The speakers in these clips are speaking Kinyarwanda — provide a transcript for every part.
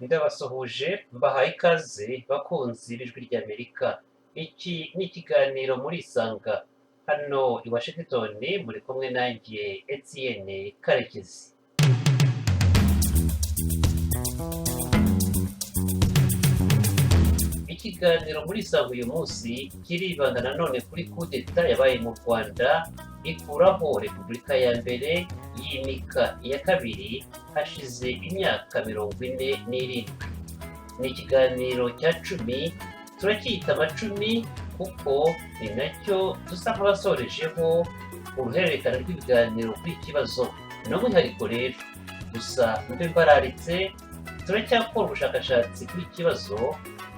Ndabasuhuje, mbahaye ikaze, bakunzi b'Ijwi ry'Amerika. Iki ni ikiganiro Muri Isanga hano i Washington, muri kumwe nanjye Etienne Karekezi. Ikiganiro Muri Isanga uyu munsi kiribanda nanone kuri kudeta yabaye mu Rwanda, ikuraho Repubulika ya mbere, yimika iya kabiri, hashize imyaka 47. Ni ikiganiro cya 10, turacyita amacumi kuko ni nacyo dusa nk'abasorejeho uruhererekane rw'ibiganiro kuri iki kibazo. Ni umwihariko rero gusa mbe mbararitse, turacyakora ubushakashatsi kuri iki kibazo.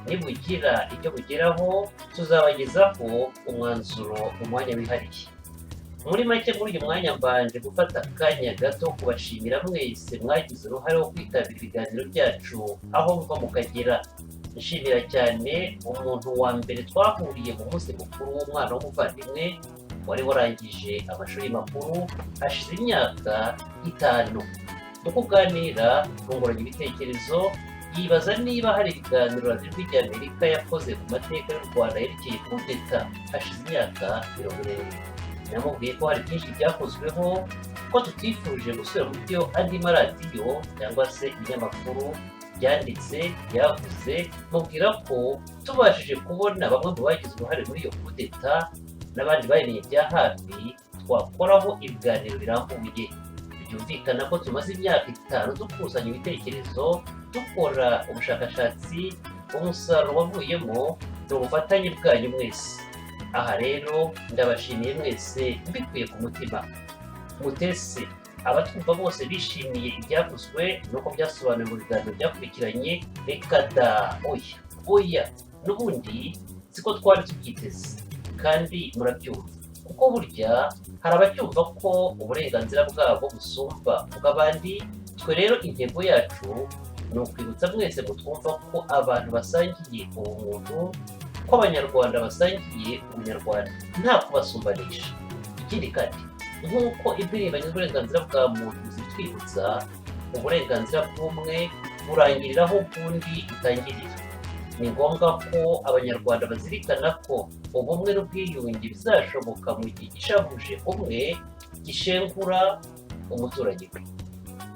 Nibugira icyo bugeraho, tuzabagezaho umwanzuro mu mwanya wihariye. Muri make, muri uyu mwanya mbanje gufata akanya gato kubashimira mwese mwagize uruhare wo kwitabira ibiganiro byacu aho muva mukagera. Nshimira cyane umuntu wa mbere twahuriye mu munsi mukuru w'umwana w'umuvandimwe wari warangije amashuri makuru hashize imyaka 5. Mu kuganira twunguranye ibitekerezo, yibaza niba hari ibiganiro Radiyo Ijwi ry'Amerika yakoze ku mateka y'u Rwanda yerekeye kudeta hashize imyaka 47. Namubwiye ko hari byinshi byakozweho, ko tutifuje gusubira mu byo andi maradiyo cyangwa se ibinyamakuru byanditse, byavuze. Mubwira ko tubashije kubona bamwe mu bagize uruhare muri iyo kudeta n'abandi bayimenye bya hafi, twakoraho ibiganiro birambuye. Byumvikana ko tumaze imyaka 5 dukusanya ibitekerezo, dukora ubushakashatsi. Umusaruro wavuyemo ni ubufatanye bwanyu mwese. Aha rero ndabashimiye mwese mbikuye ku mutima. Mutese abatwumva bose bishimiye ibyavuzwe nuko byasobanuwe mu biganiro byakurikiranye? Reka da, oya oya, n'ubundi siko twari tubyiteze kandi murabyumva, kuko burya hari abacyumva ko uburenganzira bwabo busumba ubw'abandi. Twe rero intego yacu ni ukwibutsa mwese mutwumva ko abantu basangiye ubumuntu, ko Abanyarwanda basangiye ubunyarwanda, nta kubasumbanisha. Ikindi kandi, nk'uko impirimbanyi z'uburenganzira bwa muntu zitwibutsa, uburenganzira bw'umwe burangirira aho ubw'undi butangirira. Ni ngombwa ko Abanyarwanda bazirikana ko ubumwe n'ubwiyunge bizashoboka mu gihe gishavuje umwe gishengura umuturanyi we.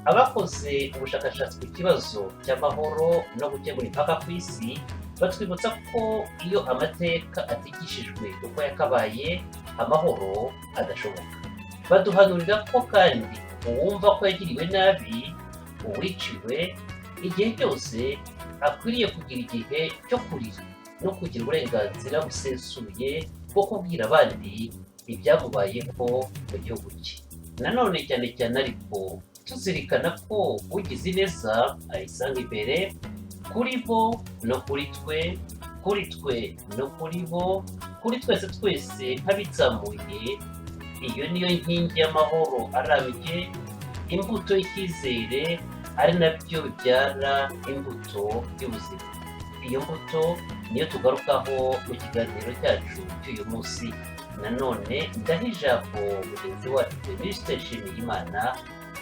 Abakoze ubushakashatsi ku kibazo cy'amahoro no gukemura impaka ku isi batwibutsa ko iyo amateka atigishijwe uko yakabaye, amahoro adashoboka. Baduhanurira ko kandi uwumva ko yagiriwe nabi, uwiciwe, igihe cyose akwiriye kugira igihe cyo kurira no kugira uburenganzira busesuye bwo kubwira abandi ibyamubayeho mu gihugu cye. Nanone cyane cyane ariko tuzirikana ko ugize ineza ayisanga imbere, kuri bo no kuri twe, kuri twe no kuri bo, kuri twese twese nk'abitsamuye. Iyo niyo nkingi y'amahoro arambye, imbuto y'icyizere, ari nabyo bibyara imbuto y'ubuzima. Iyo mbuto niyo tugarukaho mu kiganiro cyacu cy'uyu munsi. Nanone ndaha ijambo mugenzi wacu Venuste Nshimiyimana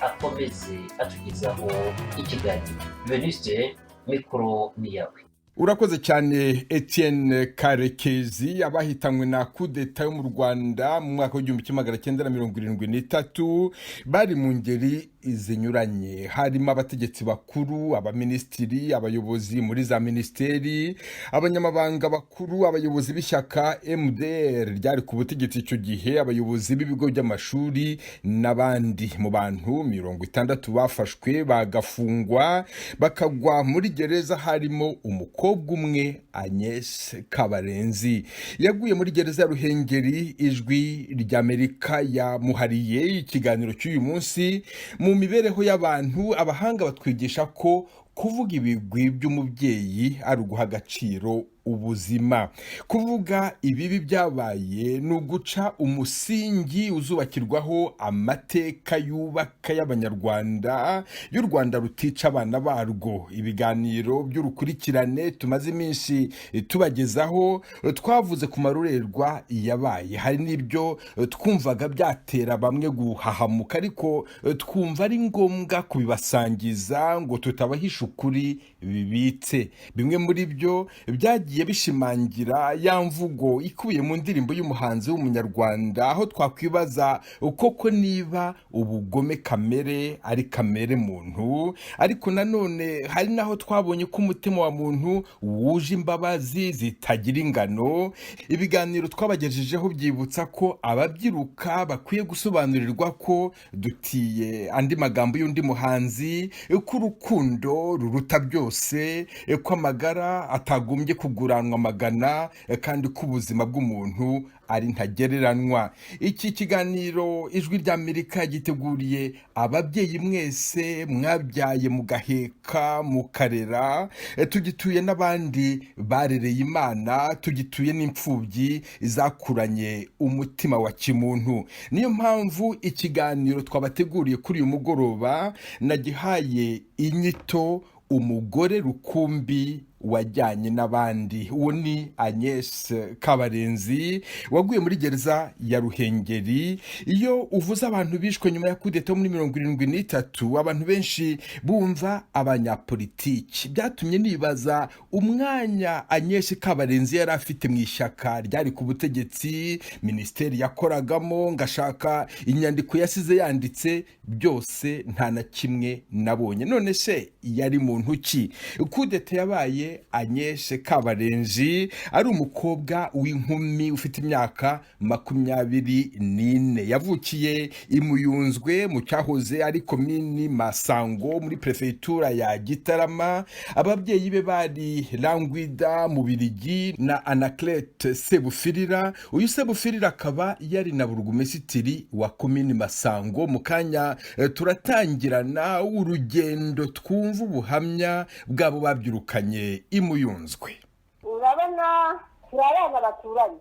akomeze atugezaho ikiganiro. Venuste, mikoro ni yawe. Urakoze cyane, Etienne Karekezi. Abahitanywe na kudeta yo mu Rwanda mu mwaka w'1973 bari mu ngeri zinyuranye, harimo abategetsi bakuru, abaminisitiri, abayobozi muri za minisiteri, abanyamabanga bakuru, abayobozi b'ishyaka MDR ryari ku butegetsi icyo gihe, abayobozi b'ibigo by'amashuri n'abandi. Mu bantu 60 bafashwe bagafungwa, bakagwa muri gereza, harimo umukobwa umwe, Agnes Kabarenzi. Yaguye muri gereza ya Ruhengeri. Ijwi ry'Amerika yamuhariye ikiganiro cy'uyu munsi. Mu mibereho y'abantu, abahanga batwigisha ko kuvuga ibigwi by'umubyeyi ari uguha agaciro. Ubuzima. Kuvuga ibibi byabaye ni uguca umusingi uzubakirwaho amateka yubaka y'Abanyarwanda, y'u Rwanda rutica abana barwo. Ibiganiro by'urukurikirane tumaze iminsi tubagezaho, twavuze ku marorerwa yabaye. Hari n'ibyo twumvaga byatera bamwe guhahamuka, ariko twumva ari ngombwa kubibasangiza ngo tutabahisha ukuri bibitse. Bimwe muri byo byagiye bishimangira ya mvugo ikubiye mu ndirimbo y'umuhanzi w'Umunyarwanda, aho twakwibaza koko niba ubugome kamere ari kamere muntu. Ariko nanone hari n'aho twabonye ko umutima wa muntu wuje imbabazi zitagira ingano. Ibiganiro twabagejejeho byibutsa ko ababyiruka bakwiye gusobanurirwa ko, dutiye andi magambo y'undi muhanzi, ko urukundo ruruta byose, ko amagara atagombye kuguranwa amagana, kandi ko ubuzima bw'umuntu ari ntagereranywa. Iki kiganiro Ijwi ry'Amerika giteguriye ababyeyi mwese mwabyaye, mugaheka, mukarera. Tugituye n'abandi barereye Imana, tugituye n'imfubyi zakuranye umutima wa kimuntu. Niyo mpamvu ikiganiro twabateguriye kuri uyu mugoroba nagihaye inyito "Umugore rukumbi wajyanye n'abandi". Uwo ni Agnes Kabarenzi waguye muri gereza ya Ruhengeri. Iyo uvuze abantu bishwe nyuma ya kudeta muri 73, abantu benshi bumva abanyapolitiki. Byatumye nibaza umwanya Agnes Kabarenzi yari afite mu ishyaka ryari ku butegetsi, minisiteri yakoragamo, ngashaka inyandiko yasize yanditse, byose nta na kimwe nabonye. None se yari muntu ki? Kudeta yabaye Agnes Kabarenzi ari umukobwa w'inkumi ufite imyaka 24. Yavukiye i Muyunzwe mu cyahoze ari komini Masango muri perefegitura ya Gitarama. Ababyeyi be bari Langwida Mubirigi na Anaclet Sebufirira. Uyu Sebufirira akaba yari na burugumesitiri wa komini Masango. Mu kanya turatangirana urugendo, twumva ubuhamya bw'abo babyirukanye i Muyunzwe. Urabona, turi abana baturanye.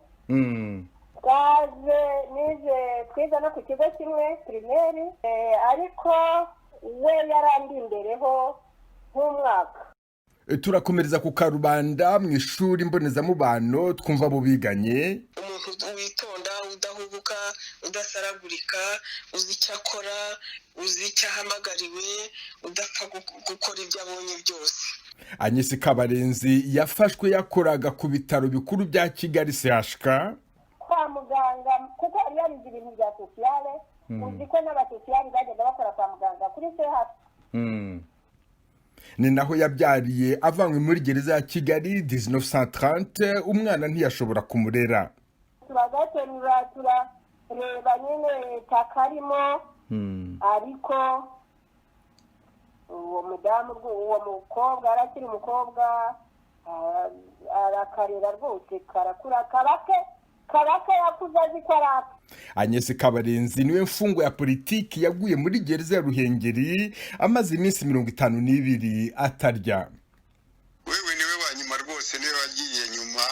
Twaje nize, twize no ku kigo kimwe primaire, ariko we yarandi imbereho nk'umwaka. Turakomereza ku Karubanda mu ishuri mbonezamubano, twumva abo biganye. Umuntu witonda, udahubuka, udasaragurika, uzi icyo akora, uzi icyo ahamagariwe, udapfa gukora ibyo abonye byose. Agnes Kabarenzi yafashwe yakoraga ku bitaro bikuru bya Kigali, CHK. Kwa muganga, kuko yari yarize ibintu bya sociale. Uzi ko n'abasosiyale bagenda bakora kwa muganga kuri CHK. Ni naho yabyariye avanywe muri gereza ya Kigali 1930. Umwana ntiyashobora kumurera. Turagaterura, turareba nyine takarimo, ariko uwo mudamu, uwo mukobwa yari akiri umukobwa, arakarera rwose, karakura, kabake kabake yakuze azi ko ari ake. Agnes Kabarenzi niwe mfungwa ya politiki yaguye muri gereza ya Ruhengeri amaze iminsi 52 atarya. Wewe niwe wa nyuma rwose, niwe wagiye nyuma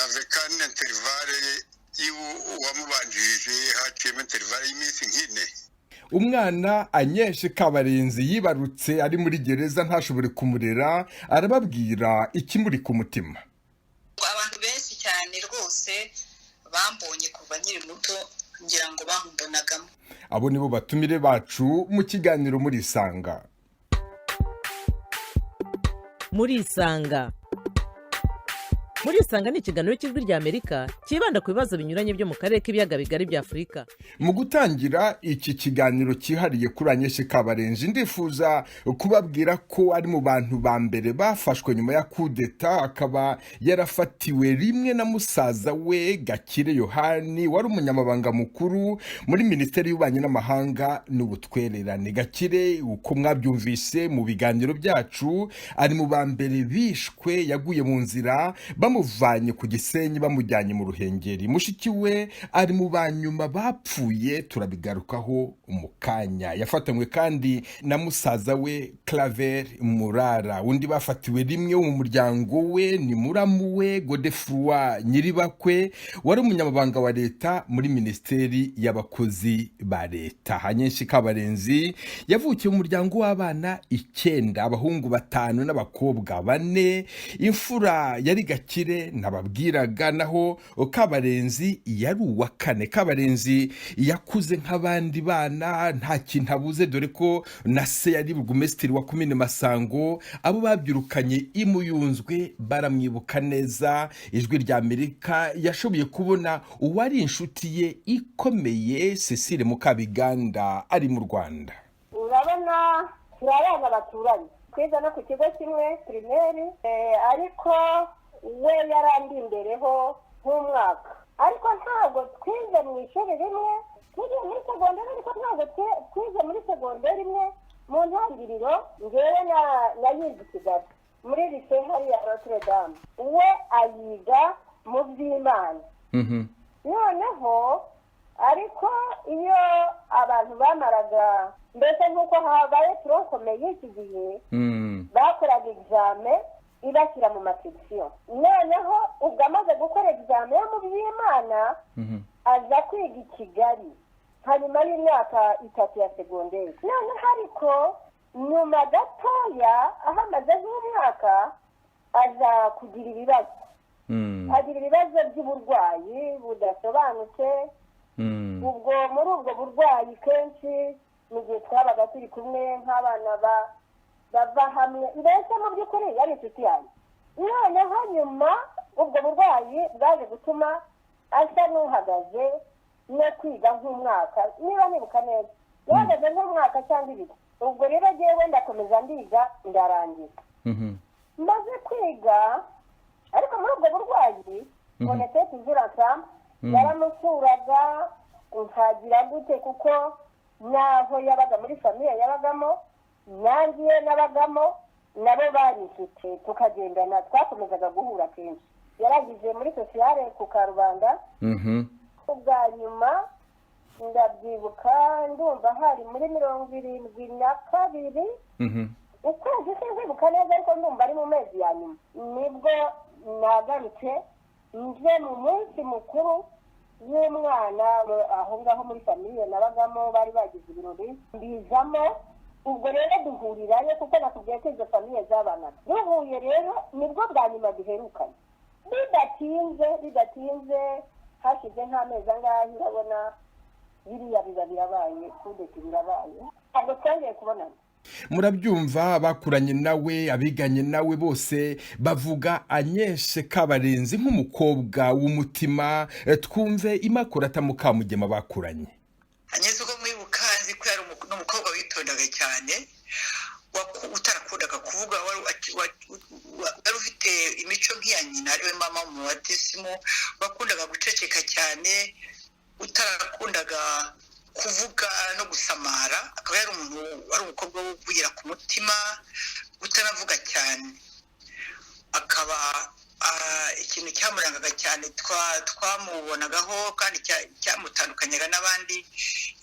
avec un intervalle y'uwamubanjirije, haciyemo intervalle y'iminsi nk'ine. Umwana Agnes Kabarenzi yibarutse ari muri gereza ntashobore kumurera, arababwira ikimuri ku mutima. Abantu benshi cyane rwose bambonye kuva nkiri muto, ngira ngo bamumbonagamo. Abo nibo batumire bacu mu kiganiro Muri Isanga. Muri Isanga, Muri Isanga ni ikiganiro cy'Ijwi ry'Amerika cyibanda ku bibazo binyuranye byo mu karere k'Ibiyaga Bigari bya Afurika. Mu gutangira iki kiganiro cyihariye kuri Agnes Kabarenzi, ndifuza kubabwira ko ari mu bantu ba mbere bafashwe nyuma ya kudeta, akaba yarafatiwe rimwe na musaza we Gakire Yohani wari umunyamabanga mukuru muri Minisiteri y'Ububanyi n'Amahanga n'Ubutwererane. Gakire, uko mwabyumvise mu biganiro byacu, ari mu ba mbere bishwe. Yaguye mu nzira. Bamuvanye ku Gisenyi bamujyanye mu Ruhengeri. Mushiki we ari mu ba nyuma bapfuye, turabigarukaho mu kanya. Yafatanywe kandi na musaza we Claver Murara. Undi bafatiwe rimwe wo mu muryango we ni muramu we Godefroid Nyiribakwe, wari umunyamabanga wa leta muri Minisiteri y'Abakozi ba Leta. Agnès Kabarenzi yavukiye mu muryango w'abana icyenda, abahungu batanu n'abakobwa bane. Imfura yari Gakire nababwiraga, naho Kabarenzi yari uwa kane. Kabarenzi yakuze nk'abandi bana, nta kintu abuze, dore ko na se yari burugumesitiri wa komine Masango. Abo babyirukanye imuyunzwe baramwibuka neza. Ijwi rya Amerika yashoboye kubona uwari inshuti ye ikomeye, Cecile Mukabiganda, ari mu Rwanda. Urabona, turi abana baturanye, twize no ku kigo kimwe primaire, ariko we yarandi imbereho nk'umwaka, ariko ntabwo twize mu ishuri rimwe. Twize muri segonderi, ariko ntabwo twize muri segonderi imwe. Mu ntangiriro ngewe nayize i Kigali muri lycée hariya Notre Dame, we ayiga mu By'Imana. Noneho ariko iyo abantu bamaraga, mbese nk'uko habaye tronc commun y'iki gihe, bakoraga examen ibashyira mu ma section. Noneho ubwo amaze gukora examen yo mu By'Imana, aza kwiga i Kigali hanyuma y'imyaka 3 ya segonderi. Noneho ariko nyuma gatoya, aho amaze nk'umwaka, aza kugira ibibazo, agira ibibazo by'uburwayi budasobanutse. Ubwo muri ubwo burwayi, kenshi mu gihe twabaga turi kumwe nk'abana bava hamwe, mbese mu by'ukuri yari inshuti yanjye. Noneho nyuma ubwo burwayi bwaje gutuma asa n'uhagaze no kwiga nk'umwaka, niba nibuka neza yahagaze nk'umwaka cyangwa 2. Ubwo rero ngewe ndakomeza ndiga, ndarangiza. Maze kwiga, ariko muri ubwo burwayi on était toujours ensemble. Yaramusuraga, nkagira gute, kuko naho yabaga muri famille yabagamo, nanjye iyo nabagamo nabo bari inshuti, tukagendana, twakomezaga guhura kenshi. Yarangije muri sociale ku Karubanda. Ubwa nyuma ndabyibuka, ndumva hari muri 72, ukwezi sinzibuka neza, ariko ndumva ari mu mezi ya nyuma, nibwo nagarutse nje mu munsi mukuru w'umwana. Aho ngaho muri famille nabagamo bari bagize ibirori, mbizamo. Ubwo rero duhurirayo, kuko nakubwiye ko izo famille zabanaga. Duhuye rero nibwo bwa nyuma duherukanye. Bidatinze, bidatinze, hashize nk'amezi angahe, urabona biriya biba birabaye, kudeta birabaye, ntabwo twongeye kubonana. Murabyumva, bakuranye nawe, abiganye nawe bose bavuga Agnès Kabarenzi nk'umukobwa w'umutima. Twumve Imakurata Mukamugema bakuranye. Agnès uko mwibuka, nzi ko yari umukobwa witondaga cyane, utarakundaga kuvuga, wari ufite imico nk'iya nyina, ariwe mama mu batisimu, wakundaga guceceka cyane, utarakundaga kuvuga no gusamara. Akaba yari umuntu, wari umukobwa wo kugira ku mutima, utanavuga cyane. Akaba ikintu cyamurangaga cyane twamubonagaho kandi cyamutandukanyaga n'abandi,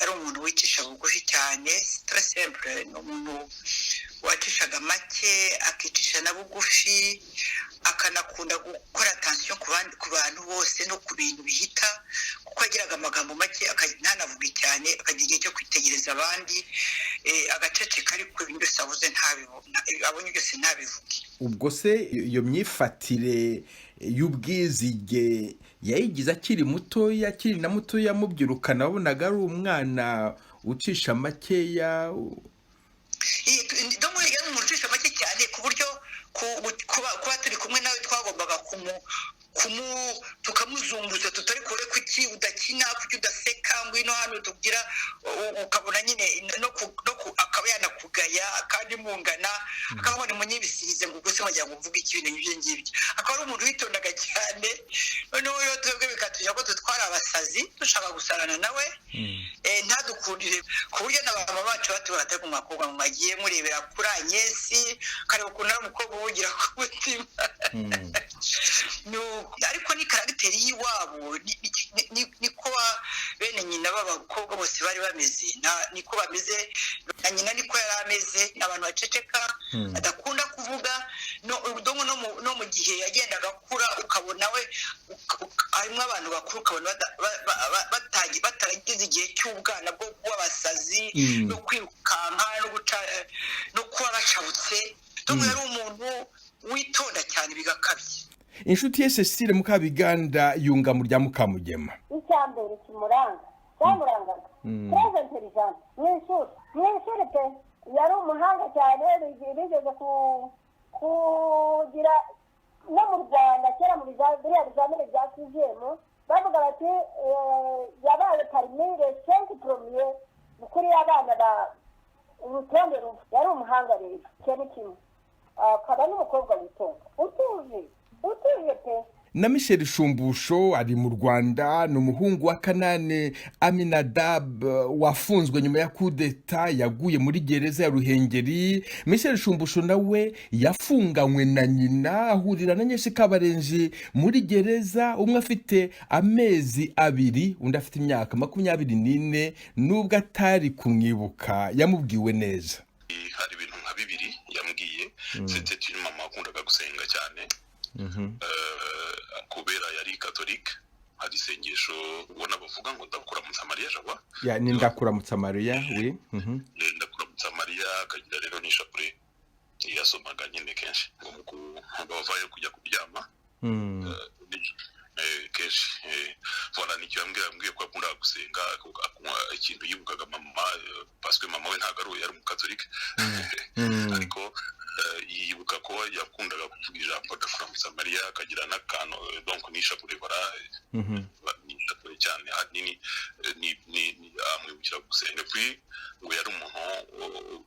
yari umuntu wicisha bugufi cyane, très simple. Ni umuntu wacishaga make, akicisha na bugufi, akanakunda gukora attention ku bantu bose no ku bintu bihita, kuko yagiraga amagambo make, ntanavuge cyane, akagira igihe cyo kwitegereza abandi, agaceceka, ariko ibintu byose avuze, abonye byose ntabivuge. Ubwo se iyo myifatire y'ubwizige yayigize akiri mutoya, akiri na mutoya mubyirukana, wabonaga ari umwana ucisha makeya? Yari umuntu ucisha make cyane, ku buryo kuba turi kumwe nawe twagombaga tukamuzunguza, tutari kure: "Kuki udakina? Kuki udaseka? Ngwino hano." Tugira ukabona nyine no akaba yanakugaya kandi mungana, akabona munyibisirize ngo ubwo se wagira ngo mvuge iki, ibintu nk'ibyo ngibyo. Akaba ari umuntu witondaga cyane. Noneho rero twebwe bikatujya ko dutwara abasazi, dushaka gusarana nawe, ntadukundire, ku buryo na mama bacu batubwira ati: "Umukobwa mwagiye murebera kuri Agnès, kareba ukuntu ari umukobwa uwugira ku mutima." Ariko ni caractère y'iwabo, niko bene nyina b'abakobwa bose bari bameze, niko bameze na nyina, niko yari ameze. Ni abantu baceceka, adakunda kuvuga. No mu gihe yagendaga akura, ukabona we harimo abantu bakuru, ukabona bataragize igihe cy'ubwana bwo kuba abasazi no kwirukanka no kuba bacabutse. Yari umuntu witonda cyane bigakabye. Inshuti ye Cecile Mukabiganda yunga mu rya Mukamugema. Icya mbere kimuranga, cyamurangaga, très intelligent mu ishuri pe. Yari umuhanga cyane. Bigeze kugira no mu Rwanda kera mu biriya bizamini bya sixième, bavuga bati yabaye parmi les cinq premiers kuri abana ba urutonde ruva. Yari umuhanga rero, icyo ni kimwe, akaba n'umukobwa witonda, utuje, utuje pe. Na Michel Shumbusho ari mu Rwanda, ni umuhungu wa Kanane Aminadab wafunzwe nyuma ya kudeta, yaguye muri gereza ya Ruhengeri. Michel Shumbusho nawe yafunganywe na nyina, ahurira na Agnès Kabarenzi muri gereza, umwe afite amezi 2, undi afite imyaka 24. Nubwo atari kumwibuka, yamubwiwe neza. Hari ibintu nka bibiri yambwiye. C'était une mama wakundaga gusenga cyane, kubera yari catholique. Hari isengesho ubona bavuga ngo "Ndakuramutsa Mariya", jaba. Ya, ni "Ndakuramutsa Mariya", oui. "Ndakuramutsa Mariya", akagira rero n'ishapure yasomaga nyine kenshi ngo bavayo kujya kuryama kenshi. Voilà, nicyo yambwiye. Yambwiye ko yakundaga gusenga, ikintu yibukaga mama, parce que mama we ntabwo ari yari umukatolike, ariko yibuka ko yakundaga kuvuga ijambo "Ndakuramutsa Mariya", akagira n'akantu, donc n'ishapure, bara n'ishapure cyane ahanini ni amwibukira gusenga. Puis ngo yari umuntu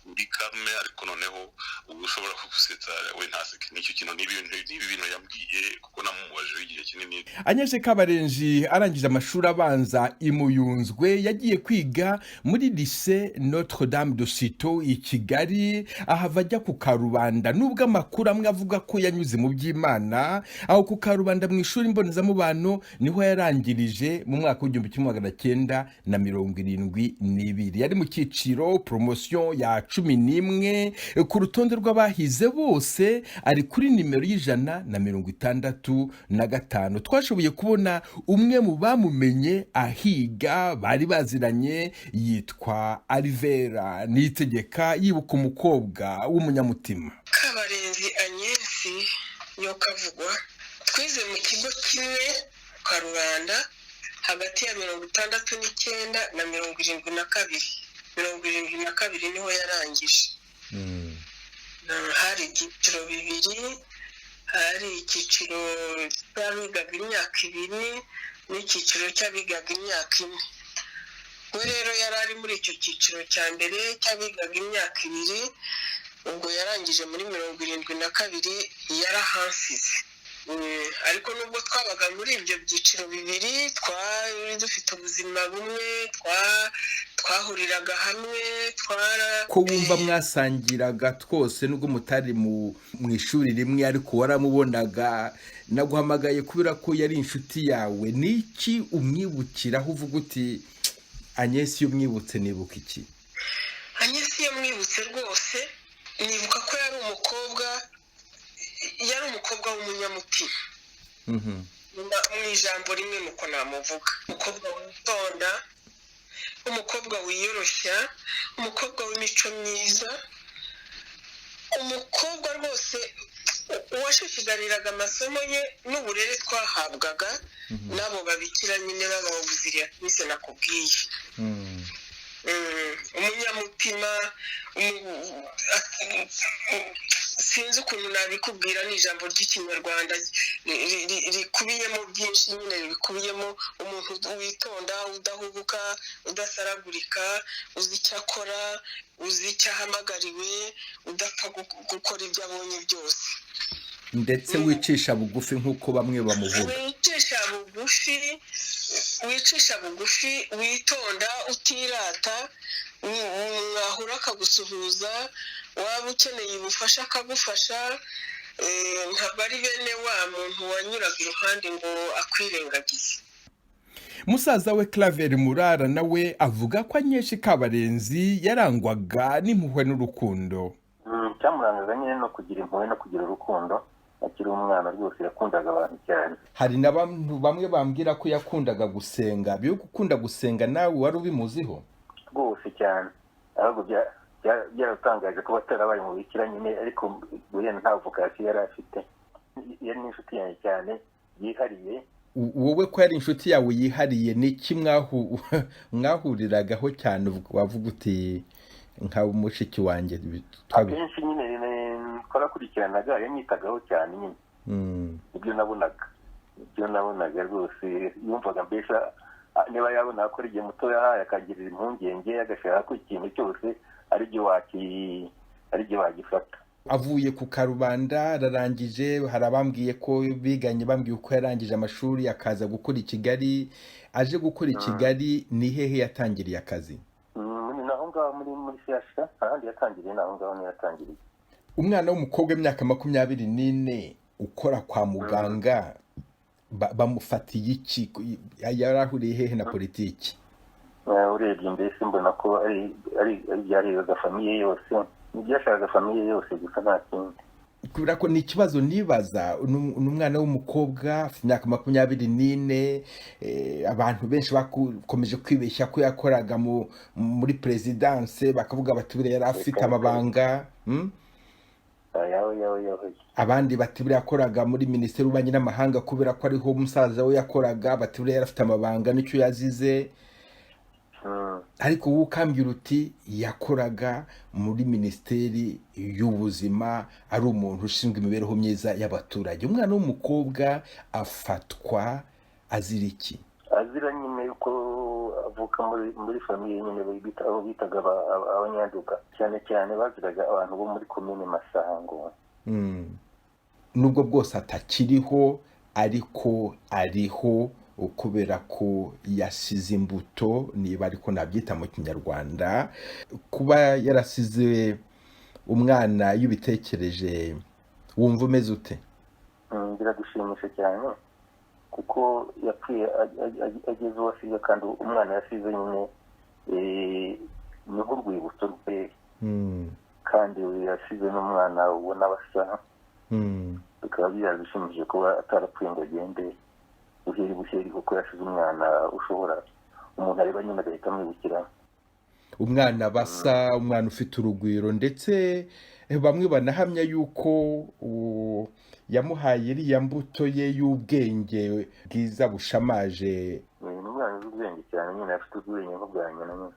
uri calme, ariko noneho uba ushobora kugusetsa we ntaseke. Nicyo kintu, ni ibintu yambwiye kuko namumubajeho igihe kinini. Agnès Kabarenzi arangije amashuri abanza i Muyunzwe, yagiye kwiga muri Lycée Notre Dame de Citeaux i Kigali, ahava ajya ku Karubanda, nubwo amakuru amwe avuga ko yanyuze mu By'Imana. Aho ku Karubanda mu ishuri mbonezamubano niho yarangirije mu mwaka w'1972. Yari mu cyiciro promotion ya 11. Ku rutonde rw'abahize bose ari kuri nimero y'165. Twashoboye kubona umwe mu bamumenye ahiga, bari baziranye, yitwa Alivera Niyitegeka, yibuka umukobwa w'umunyamutima. Kabarenzi Agnès yo kavugwa, twize mu kigo kimwe Karubanda hagati ya 69 na 72. 72 niho yarangije. Hari ibyiciro bibiri: hari icyiciro cy'abigaga imyaka 2 n'icyiciro cy'abigaga imyaka 4. We rero yari ari muri icyo cyiciro cya mbere cy'abigaga imyaka 2. Ubwo yarangije muri 72, yarahansize. Ariko nubwo twabaga muri ibyo byiciro bibiri, twari dufite ubuzima bumwe, twahuriraga hamwe, twara Ko wumva mwasangiraga twose, nubwo mutari mu ishuri rimwe, ariko waramubonaga. Naguhamagaye kubera ko yari inshuti yawe. Ni iki umwibukiraho, uvuga uti "Agnès iyo umwibutse nibuka iki"? Agnès iyo mwibutse rwose, nibuka ko yari umukobwa, yari umukobwa w'umunyamutima. Mu ijambo rimwe nuko namuvuga: umukobwa witonda, umukobwa wiyoroshya, umukobwa w'imico myiza, umukobwa rwose uwashishikariraga amasomo ye n'uburere twahabwaga n'abo babikira nyine b'abawuziriya nakubwiye. Umunyamutima, sinzi ukuntu nabikubwira, ni ijambo ry'Ikinyarwanda rikubiyemo byinshi nyine, rikubiyemo umuntu witonda, udahubuka, udasaragurika, uzi icyo akora, uzi icyo ahamagariwe, udapfa gukora ibyo abonye byose. Ndetse wicisha bugufi nk'uko bamwe bamuvuga. Wicisha bugufi, wicisha bugufi, witonda, utirata, mwahura akagusuhuza, waba ukeneye ubufasha akagufasha. Ntabwo ari bene wa muntu wanyuraga iruhande ngo akwirengagize. Musaza we Claver Murara nawe avuga ko Agnès Kabarenzi yarangwaga n'impuhwe n'urukundo. Cyamurangaga nyine no kugira impuhwe no kugira urukundo. Akiri umwana rwose yakundaga abantu cyane. Hari n'abantu bamwe bambwira ko yakundaga gusenga. Biyo gukunda gusenga nawe wari ubimuziho? Rwose cyane, ahubwo byaratangaje kuba atarabaye umubikira nyine, ariko buriya nta vocation yari afite. Yari n'inshuti yanjye cyane yihariye. Wowe ko yari inshuti yawe yihariye, ni iki mwahuriragaho cyane wavuga uti nka mushiki wanjye? Akenshi nyine twarakurikiranaga, yanyitagaho cyane nyine. Ibyo nabonaga rwose, yumvaga mbese niba yabona ko ari igihe muto yahaye, akagirira impungenge, agashaka ko ikintu cyose ari igihe wagifata. Avuye ku karubanda ararangije. Hari abambwiye ko biganye, bambwiye uko yarangije amashuri akaza gukora i Kigali. Aje gukora i Kigali, ni hehe yatangiriye akazi? Ni aho ngaho muri CHUK. Ahandi yatangiriye ni aho ngaho niyo yatangiriye. Umwana w'umukobwa w'imyaka 24 ukora kwa muganga, bamufatiye iki? Yari ahuriye hehe na politiki? Urebye mbese mbona ko ari ibyarebaga famille yose, ibyashakaga famille yose gusa, nta kindi. Kubera ko ni ikibazo nibaza, ni umwana w'umukobwa afite imyaka 24. Abantu benshi bakomeje kwibeshya ko yakoraga muri perezidanse, bakavuga bati buriya yari afite amabanga. Abandi bati buriya yakoraga muri minisiteri y'ububanyi n'amahanga kubera ko ariho umusaza we yakoraga, bati buriya yari afite amabanga, nicyo yazize. Ariko wowe ukambwira uti yakoraga muri minisiteri y'ubuzima, ari umuntu ushinzwe imibereho myiza y'abaturage. Umwana w'umukobwa afatwa azira iki? Azira nyine yuko avuka muri famille nyine abo bitaga Abanyanduga. Cyane cyane baziraga abantu bo muri komine Masango. Nubwo bwose atakiriho, ariko ariho kubera ko yasize imbuto, niba ariko nabyita mu Kinyarwanda. Kuba yarasize umwana, iyo ubitekereje wumva umeze ute? Biragushimisha cyane kuko yapfuye ageze uwo asize, kandi umwana yasize nyine ni nk'urwibutso rwe, kandi yasize n'umwana ubona basa. Bikaba byarabishimishije kuba atarapfuye ngo agende buheri buheri, kuko yasize umwana ushobora umuntu areba nyine agahita amwibukira. Umwana basa, umwana ufite urugwiro, ndetse bamwe banahamya yuko yamuhaye iriya mbuto ye y'ubwenge bwiza bushamaje. Ni umwana uzi ubwenge cyane nyine, afite ubwenge nk'ubwa nyina nyine.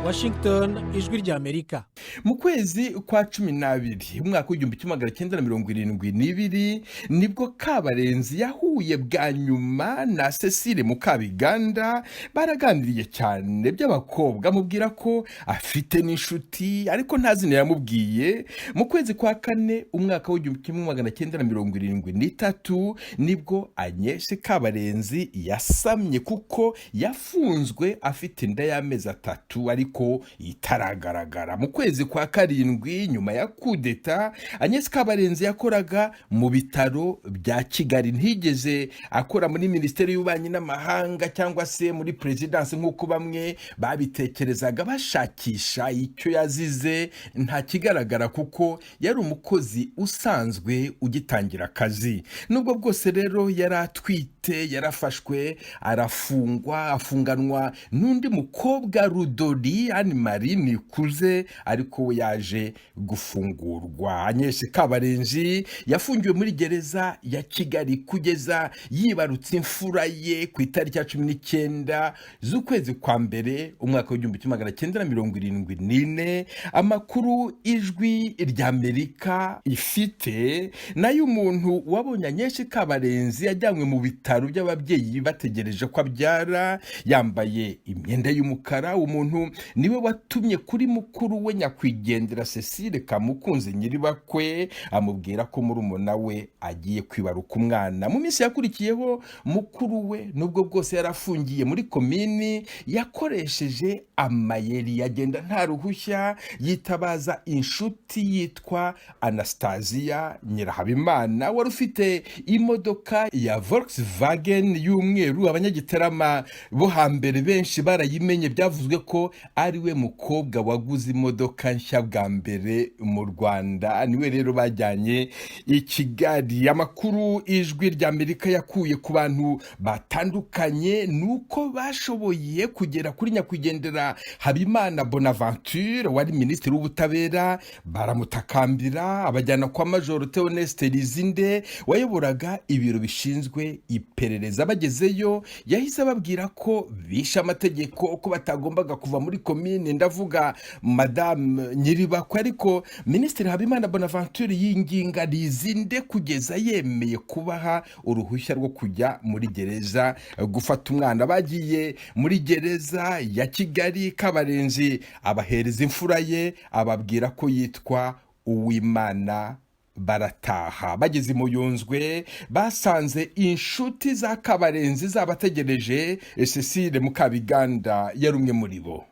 Washington, Ijwi ry'Amerika. Mu kwezi kwa 12 umwaka w'1972 nibwo Kabarenzi yahuye bwa nyuma na Cecile Mukabiganda. Baraganiriye cyane by'abakobwa, amubwira ko afite n'inshuti, ariko nta zina yamubwiye. Mu kwezi kwa kane umwaka w'1973 nibwo Agnès Kabarenzi yasamye, kuko yafunzwe afite inda y'amezi 3 ariko itaragaragara. Mu kwezi kwa karindwi, nyuma ya kudeta, Agnès Kabarenzi yakoraga mu bitaro bya Kigali. Ntigeze akora muri minisiteri y'ububanyi n'amahanga cyangwa se muri perezidansi nk'uko bamwe babitekerezaga bashakisha icyo yazize. Nta kigaragara kuko yari umukozi usanzwe ugitangira akazi. Nubwo bwose rero yari atwite, yarafashwe arafungwa, afunganwa n'undi mukobwa Rudori Anne Marie Nikuze, ariko we yaje gufungurwa. Agnès Kabarenzi yafungiwe muri gereza ya Kigali kugeza yibarutse imfura ye ku itariki ya 19 z'ukwezi kwa mbere umwaka w'1974. Amakuru Ijwi ry'Amerika ifite nayo, umuntu wabonye Agnès Kabarenzi yajyanywe mu bitaro by'ababyeyi bategereje ko abyara, yambaye imyenda y'umukara, umuntu niwe watumye kuri mukuru we nyakwigendera Cecile Kamukunzi Nyiribakwe, amubwira ko murumuna we agiye kwibaruka umwana mu minsi. minsi yakurikiyeho mukuru we, nubwo bwose yarafungiye muri komini, yakoresheje amayeri, yagenda nta ruhushya, yitabaza inshuti yitwa Anastasia Nyirahabimana wari ufite imodoka ya Volkswagen y'umweru. Abanyagitarama bo hambere benshi barayimenye, byavuzwe ko ari we mukobwa waguze imodoka nshya bwa mbere mu Rwanda. Niwe rero bajyanye i Kigali. Amakuru Ijwi ry'Amerika yakuye ku bantu batandukanye ni uko bashoboye kugera kuri nyakwigendera Habimana Bonaventure wari minisitiri w'ubutabera, baramutakambira abajyana kwa Majoro Theoneste Lizinde wayoboraga ibiro bishinzwe iperereza. Bagezeyo yahise ababwira ko bishe amategeko, ko batagombaga kuva muri komine, ndavuga Madame Nyiribakwe. Ariko Minisitiri Habimana Bonaventure yinginga Lizinde kugeza yemeye kubaha uruhushya rwo kujya muri gereza gufata umwana. Bagiye muri gereza ya Kigali, Kabarenzi abahereza imfura ye, ababwira ko yitwa Uwimana, barataha. Bageze mu Yunzwe basanze inshuti za Kabarenzi zabategereje. Cecile Mukabiganda yari umwe muri bo.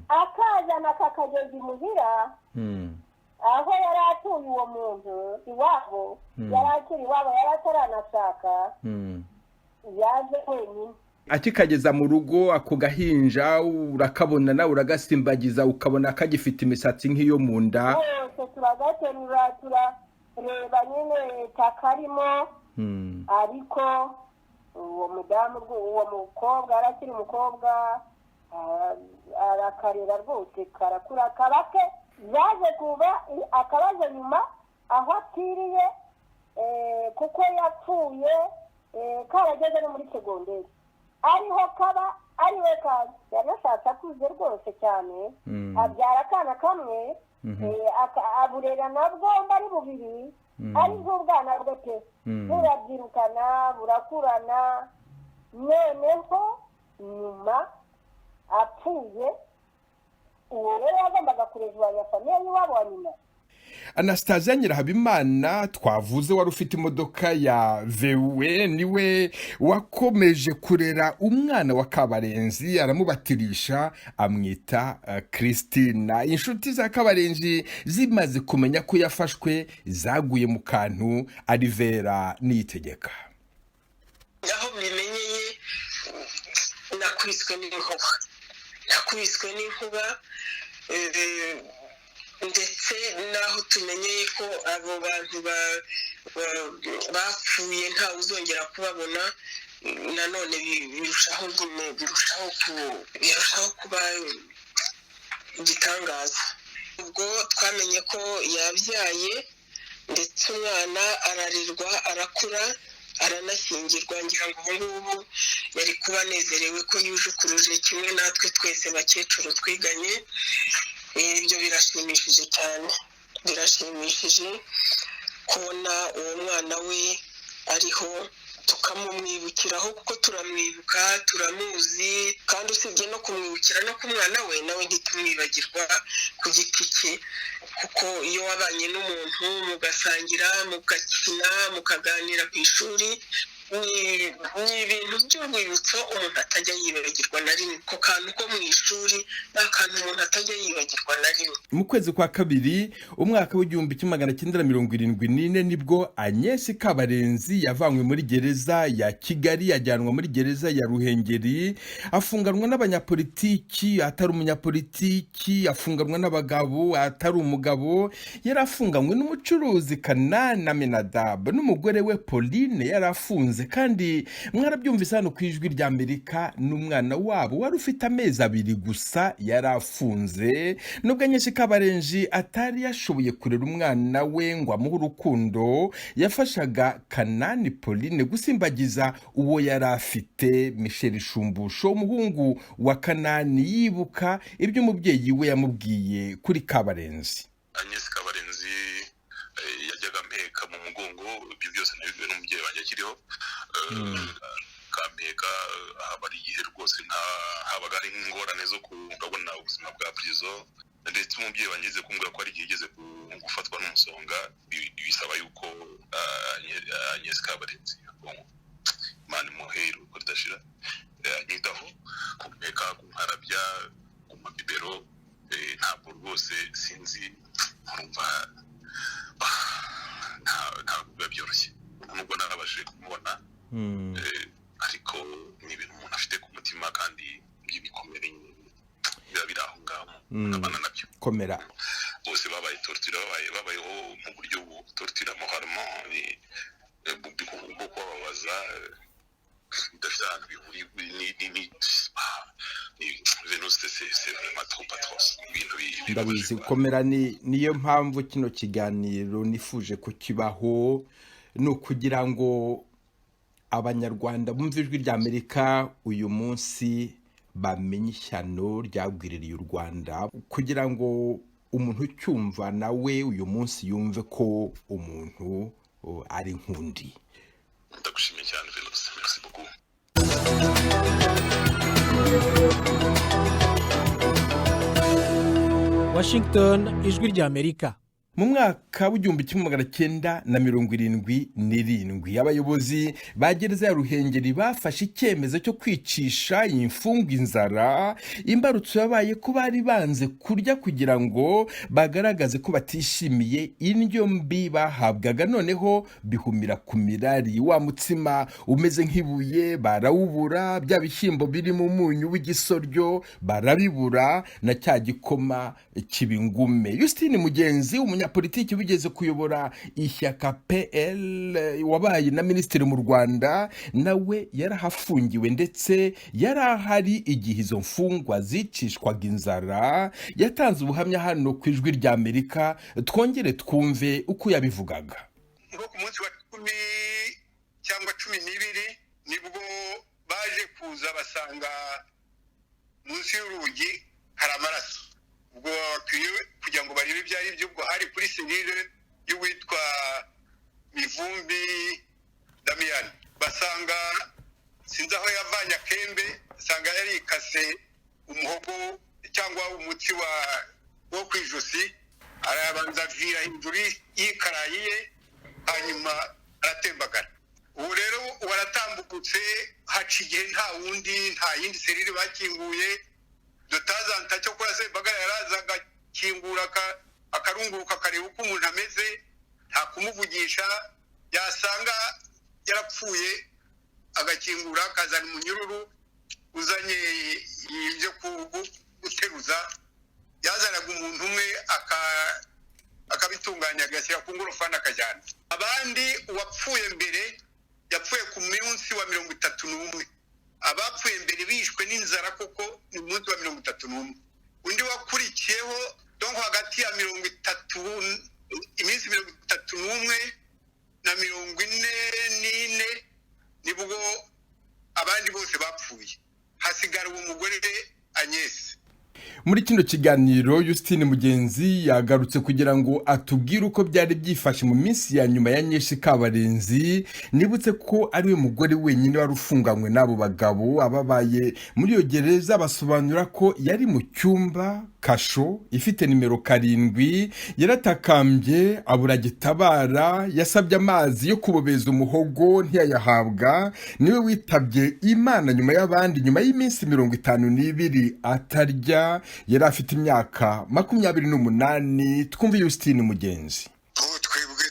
Akazana kakageza imuhira aho yari atuye uwo muntu iwabo, yari akiri iwabo, yari ataranashaka, yaje wenyine. Akikageza mu rugo ako gahinja urakabona nawe uragasimbagiza, ukabona kagifite imisatsi nk'iyo mu nda. Bose turagaterura, turareba nyine kakarimo, ariko uwo mudamu, uwo mukobwa yari akiri umukobwa, arakarera rwose karakura kabake. Yaje kuba akabazo nyuma aho apfiriye, kuko yapfuye karageze no muri segonderi, ariho kaba ariwe kaza. Yanashatse akuze rwose cyane, abyara akana kamwe, aburera nabwo ari bubiri, ari nk'ubwana bwe pe, burabyirukana burakurana. Noneho nyuma apfuye, uwo rero yagombaga kurejwanya famiye y'iwabo wa nyina. Anastasia Nyirahabimana twavuze wari ufite imodoka ya VW niwe wakomeje kurera umwana wa Kabarenzi, aramubatirisha amwita Christina. Inshuti za Kabarenzi zimaze kumenya ko yafashwe zaguye mu kantu. Alivera Niyitegeka. Aho bimenyeye nakubiswe n'inkuba, ndetse n'aho tumenyeye ko abo bantu bapfuye ntawe uzongera kubabona, nanone birushaho kuba igitangaza. Ubwo twamenye ko yabyaye, ndetse umwana ararerwa, arakura, aranashyingirwa. Ngira ngo ubu ngubu yari kuba anezerewe ko yujukuruje kimwe natwe twese bakecuru twiganye. Ibyo birashimishije cyane, birashimishije kubona uwo mwana we ariho, tukamumwibukiraho kuko turamwibuka, turamuzi, kandi usibye no kumwibukira no ku mwana we, nawe ntitumwibagirwa ku giti cye, kuko iyo wabanye n'umuntu mugasangira, mugakina, mukaganira ku ishuri, ni ibintu by'urwibutso umuntu atajya yibagirwa na rimwe. Ako kantu ko mu ishuri ni akantu umuntu atajya yibagirwa na rimwe. Mu kwezi kwa kabiri umwaka w'1974 nibwo Agnes Kabarenzi yavanywe muri gereza ya Kigali ajyanwa muri gereza ya Ruhengeri, afunganwa n'abanyapolitiki atari umunyapolitiki, afunganwa n'abagabo atari umugabo. Yari afunganywe n'umucuruzi Kanani Aminadab n'umugore we Pauline yari afunze, kandi mwarabyumvise hano ku Ijwi rya Amerika, n'umwana wabo wari ufite amezi 2 gusa yari afunze. Nubwo Agnes Kabarenzi atari yashoboye kurera umwana we ngo amuhe urukundo, yafashaga Kanani Pauline gusimbagiza uwo yari afite. Michel Shumbusho, umuhungu wa Kanani, yibuka ibyo umubyeyi we yamubwiye kuri Kabarenzi. Agnes Kabarenzi yajyaga ampeka mu mugongo, ibyo byose nabibwiwe n'umubyeyi wanjye akiriho, kampeka haba ari igihe rwose habaga hari ingorane zo kubona ubuzima bwa prison, ndetse umubyeyi wanjye yigeze kumbwira ko hari igihe yigeze gufatwa n'umusonga, bisaba yuko Agnès Kabarenzi, Imana imuhe iruhuko ridashira, anyitaho kumpeka, kunkarabya, kumpa biberon. Ntabwo rwose, sinzi, nkumva ntabwo biba byoroshye nubwo narabashije kumubona, ariko ni ibintu umuntu afite ku mutima kandi by'ibikomere biba biri aho ngaho abana nabyo. Komera. Bose babaye torturé, babayeho mu buryo torture moralement, bwo kubababaza bidafite ahantu bihuriye ni Venuste, c'est vraiment trop atroce, ibintu. Ndabizi, komera. Ni niyo mpamvu kino kiganiro nifuje kukibaho, ni ukugira ngo Abanyarwanda bumve Ijwi ry'Amerika uyu munsi bamenye ishyano ryagwiririye u Rwanda, kugira ngo umuntu ucyumva nawe uyu munsi yumve ko umuntu ari nk'undi. Ndagushimiye cyane, Venuste, merci beaucoup. Washington, Ijwi ry'Amerika. Mu mwaka w'1977, abayobozi ba gereza ya Ruhengeri bafashe icyemezo cyo kwicisha imfungwa inzara. Imbarutso yabaye ko bari banze kurya kugira ngo bagaragaze ko batishimiye indyo mbi bahabwaga. Noneho bihumira ku mirari: wa mutsima umeze nk'ibuye barawubura, bya bishyimbo birimo umunyu w'igisoryo barabibura, na cya gikoma kibingume. Justine Mugenzi, umunyapolitiki wigeze kuyobora ishyaka PL, wabaye na minisitiri mu Rwanda, nawe yarahafungiwe, ndetse yari ahari igihe izo mfungwa zicishwaga inzara. Yatanze ubuhamya hano ku Ijwi ry'Amerika. Twongere twumve uko yabivugaga. Nko ku munsi wa 10 cyangwa 12 nibwo baje kuza, basanga munsi y'urugi hari amaraso. Ubwo bakwiye kugira ngo barebe ibyo ari byo. Ubwo hari kuri cellule y'uwitwa Mivumbi Damiyani. Basanga, sinzi aho yavanye akembe, asanga yarikase umuhogo cyangwa umutsi wa wo ku ijosi, arabanza avira hejuru y'ikarayi ye, hanyuma aratembagara. Ubu rero waratambukutse, haca igihe nta wundi, nta yindi cellule bakinguye dutazanta. Cyo kora, Sembagara yaraza agakingura, akarunguruka, akareba uko umuntu ameze, nta kumuvugisha. Yasanga yarapfuye, agakingura, akazana umunyururu uzanye ibyo guteruza. Yazanaga umuntu umwe, akabitunganya, agashyira ku ngorofani, akajyana abandi. Uwapfuye mbere yapfuye ku munsi wa 31. Abapfuye mbere bishwe n'inzara koko ni umunsi wa 31. Undi wakurikiyeho, donc hagati ya 30, iminsi 31 na 44, nibwo abandi bose bapfuye, hasigara uwo mugore Agnès. Muri kino kiganiro, Justine Mugenzi yagarutse kugira ngo atubwire uko byari byifashe mu minsi ya nyuma ya Agnès Kabarenzi. Nibutse ko ari we mugore wenyine wari ufunganywe n'abo bagabo. Ababaye muri iyo gereza basobanura ko yari mu cyumba, kasho ifite nimero 7. Yaratakambye abura gitabara, yasabye amazi yo kubobeza umuhogo ntiyayahabwa. Niwe witabye Imana nyuma y'abandi, nyuma y'iminsi 52 atarya. Yari afite imyaka 28. Twumve Justine Mugenzi. Twebwe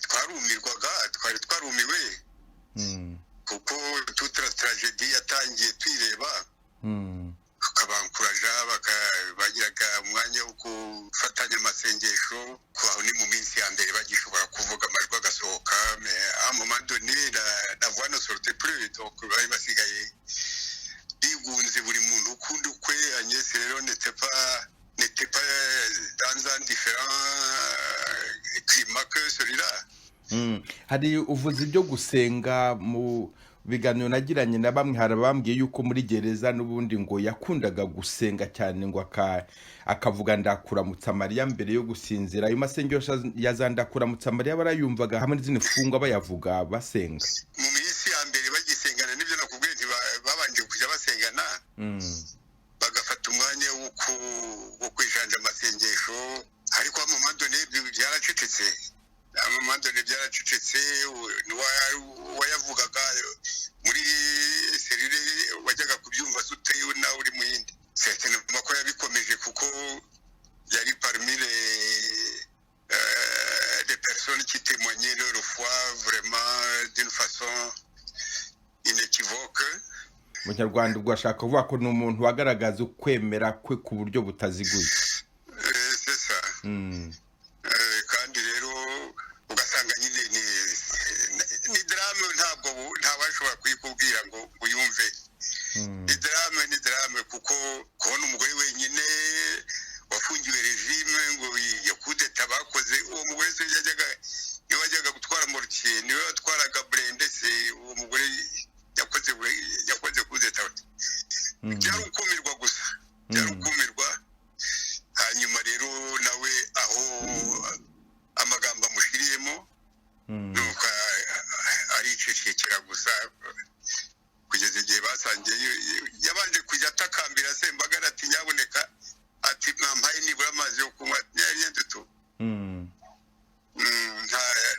twarumirwaga, twari twarumiwe, kuko toute la tragédie yatangiye tuyireba, tukabankuraja, bagiraga umwanya wo gufatanya amasengesho. Aho ni mu minsi ya mbere bagishobora kuvuga, amajwi agasohoka. À un moment donné, la voix ne sortait plus, donc bari basigaye bigunze, buri muntu ukundi ukwe. Agnès rero n'était pas dans un différent climat que celui-là. Hari uvuze ibyo gusenga. Mu biganiro nagiranye na bamwe, hari abambwiye yuko muri gereza n'ubundi ngo yakundaga gusenga cyane, ngo akavuga "Ndakuramutsa Mariya" mbere yo gusinzira. Ayo masengesho ya za "Ndakuramutsa Mariya" barayumvaga hamwe n'izindi mfungwa bayavuga basenga? Mu minsi ya mbere bagisengana, nibyo nakubwiye nti babanje kujya basengana, bagafata umwanya wo kwishanja amasengesho, ariko mu moment donné byaracecetse. Amamandone byaracecetse, wayavugaga muri cellule wajyaga kubyumva se utewe nawe uri mu yindi. Certainement ko yabikomeje, kuko yari parmi les personnes qui témoignaient leur foi vraiment d'une façon inéquivoque. Mu Kinyarwanda ubwo ashaka kuvuga ko ni umuntu wagaragaza ukwemera kwe ku buryo butaziguye. C'est ça. Kandi rero ugasanga nyine ni drame, ntabwo ntawashobora kuyikubwira ngo uyumve. Ni drame, ni drame, kuko kubona umugore wenyine wafungiwe régime, ngo iyo kudeta bakoze, uwo mugore se yajyaga, niwe wajyaga gutwara mortier, niwe watwaraga blindé se? Uwo mugore yakoze kudeta, byari ukumirwa gusa, byari ukumirwa. Hanyuma rero nawe aho amagambo amushiriyemo, nuko aricecekera gusa kugeza igihe basangiye. Yabanje kujya atakambira Sembagara ati: "Nyaboneka," ati, "mwampaye nibura amazi yo kunywa," ntiyarindutu.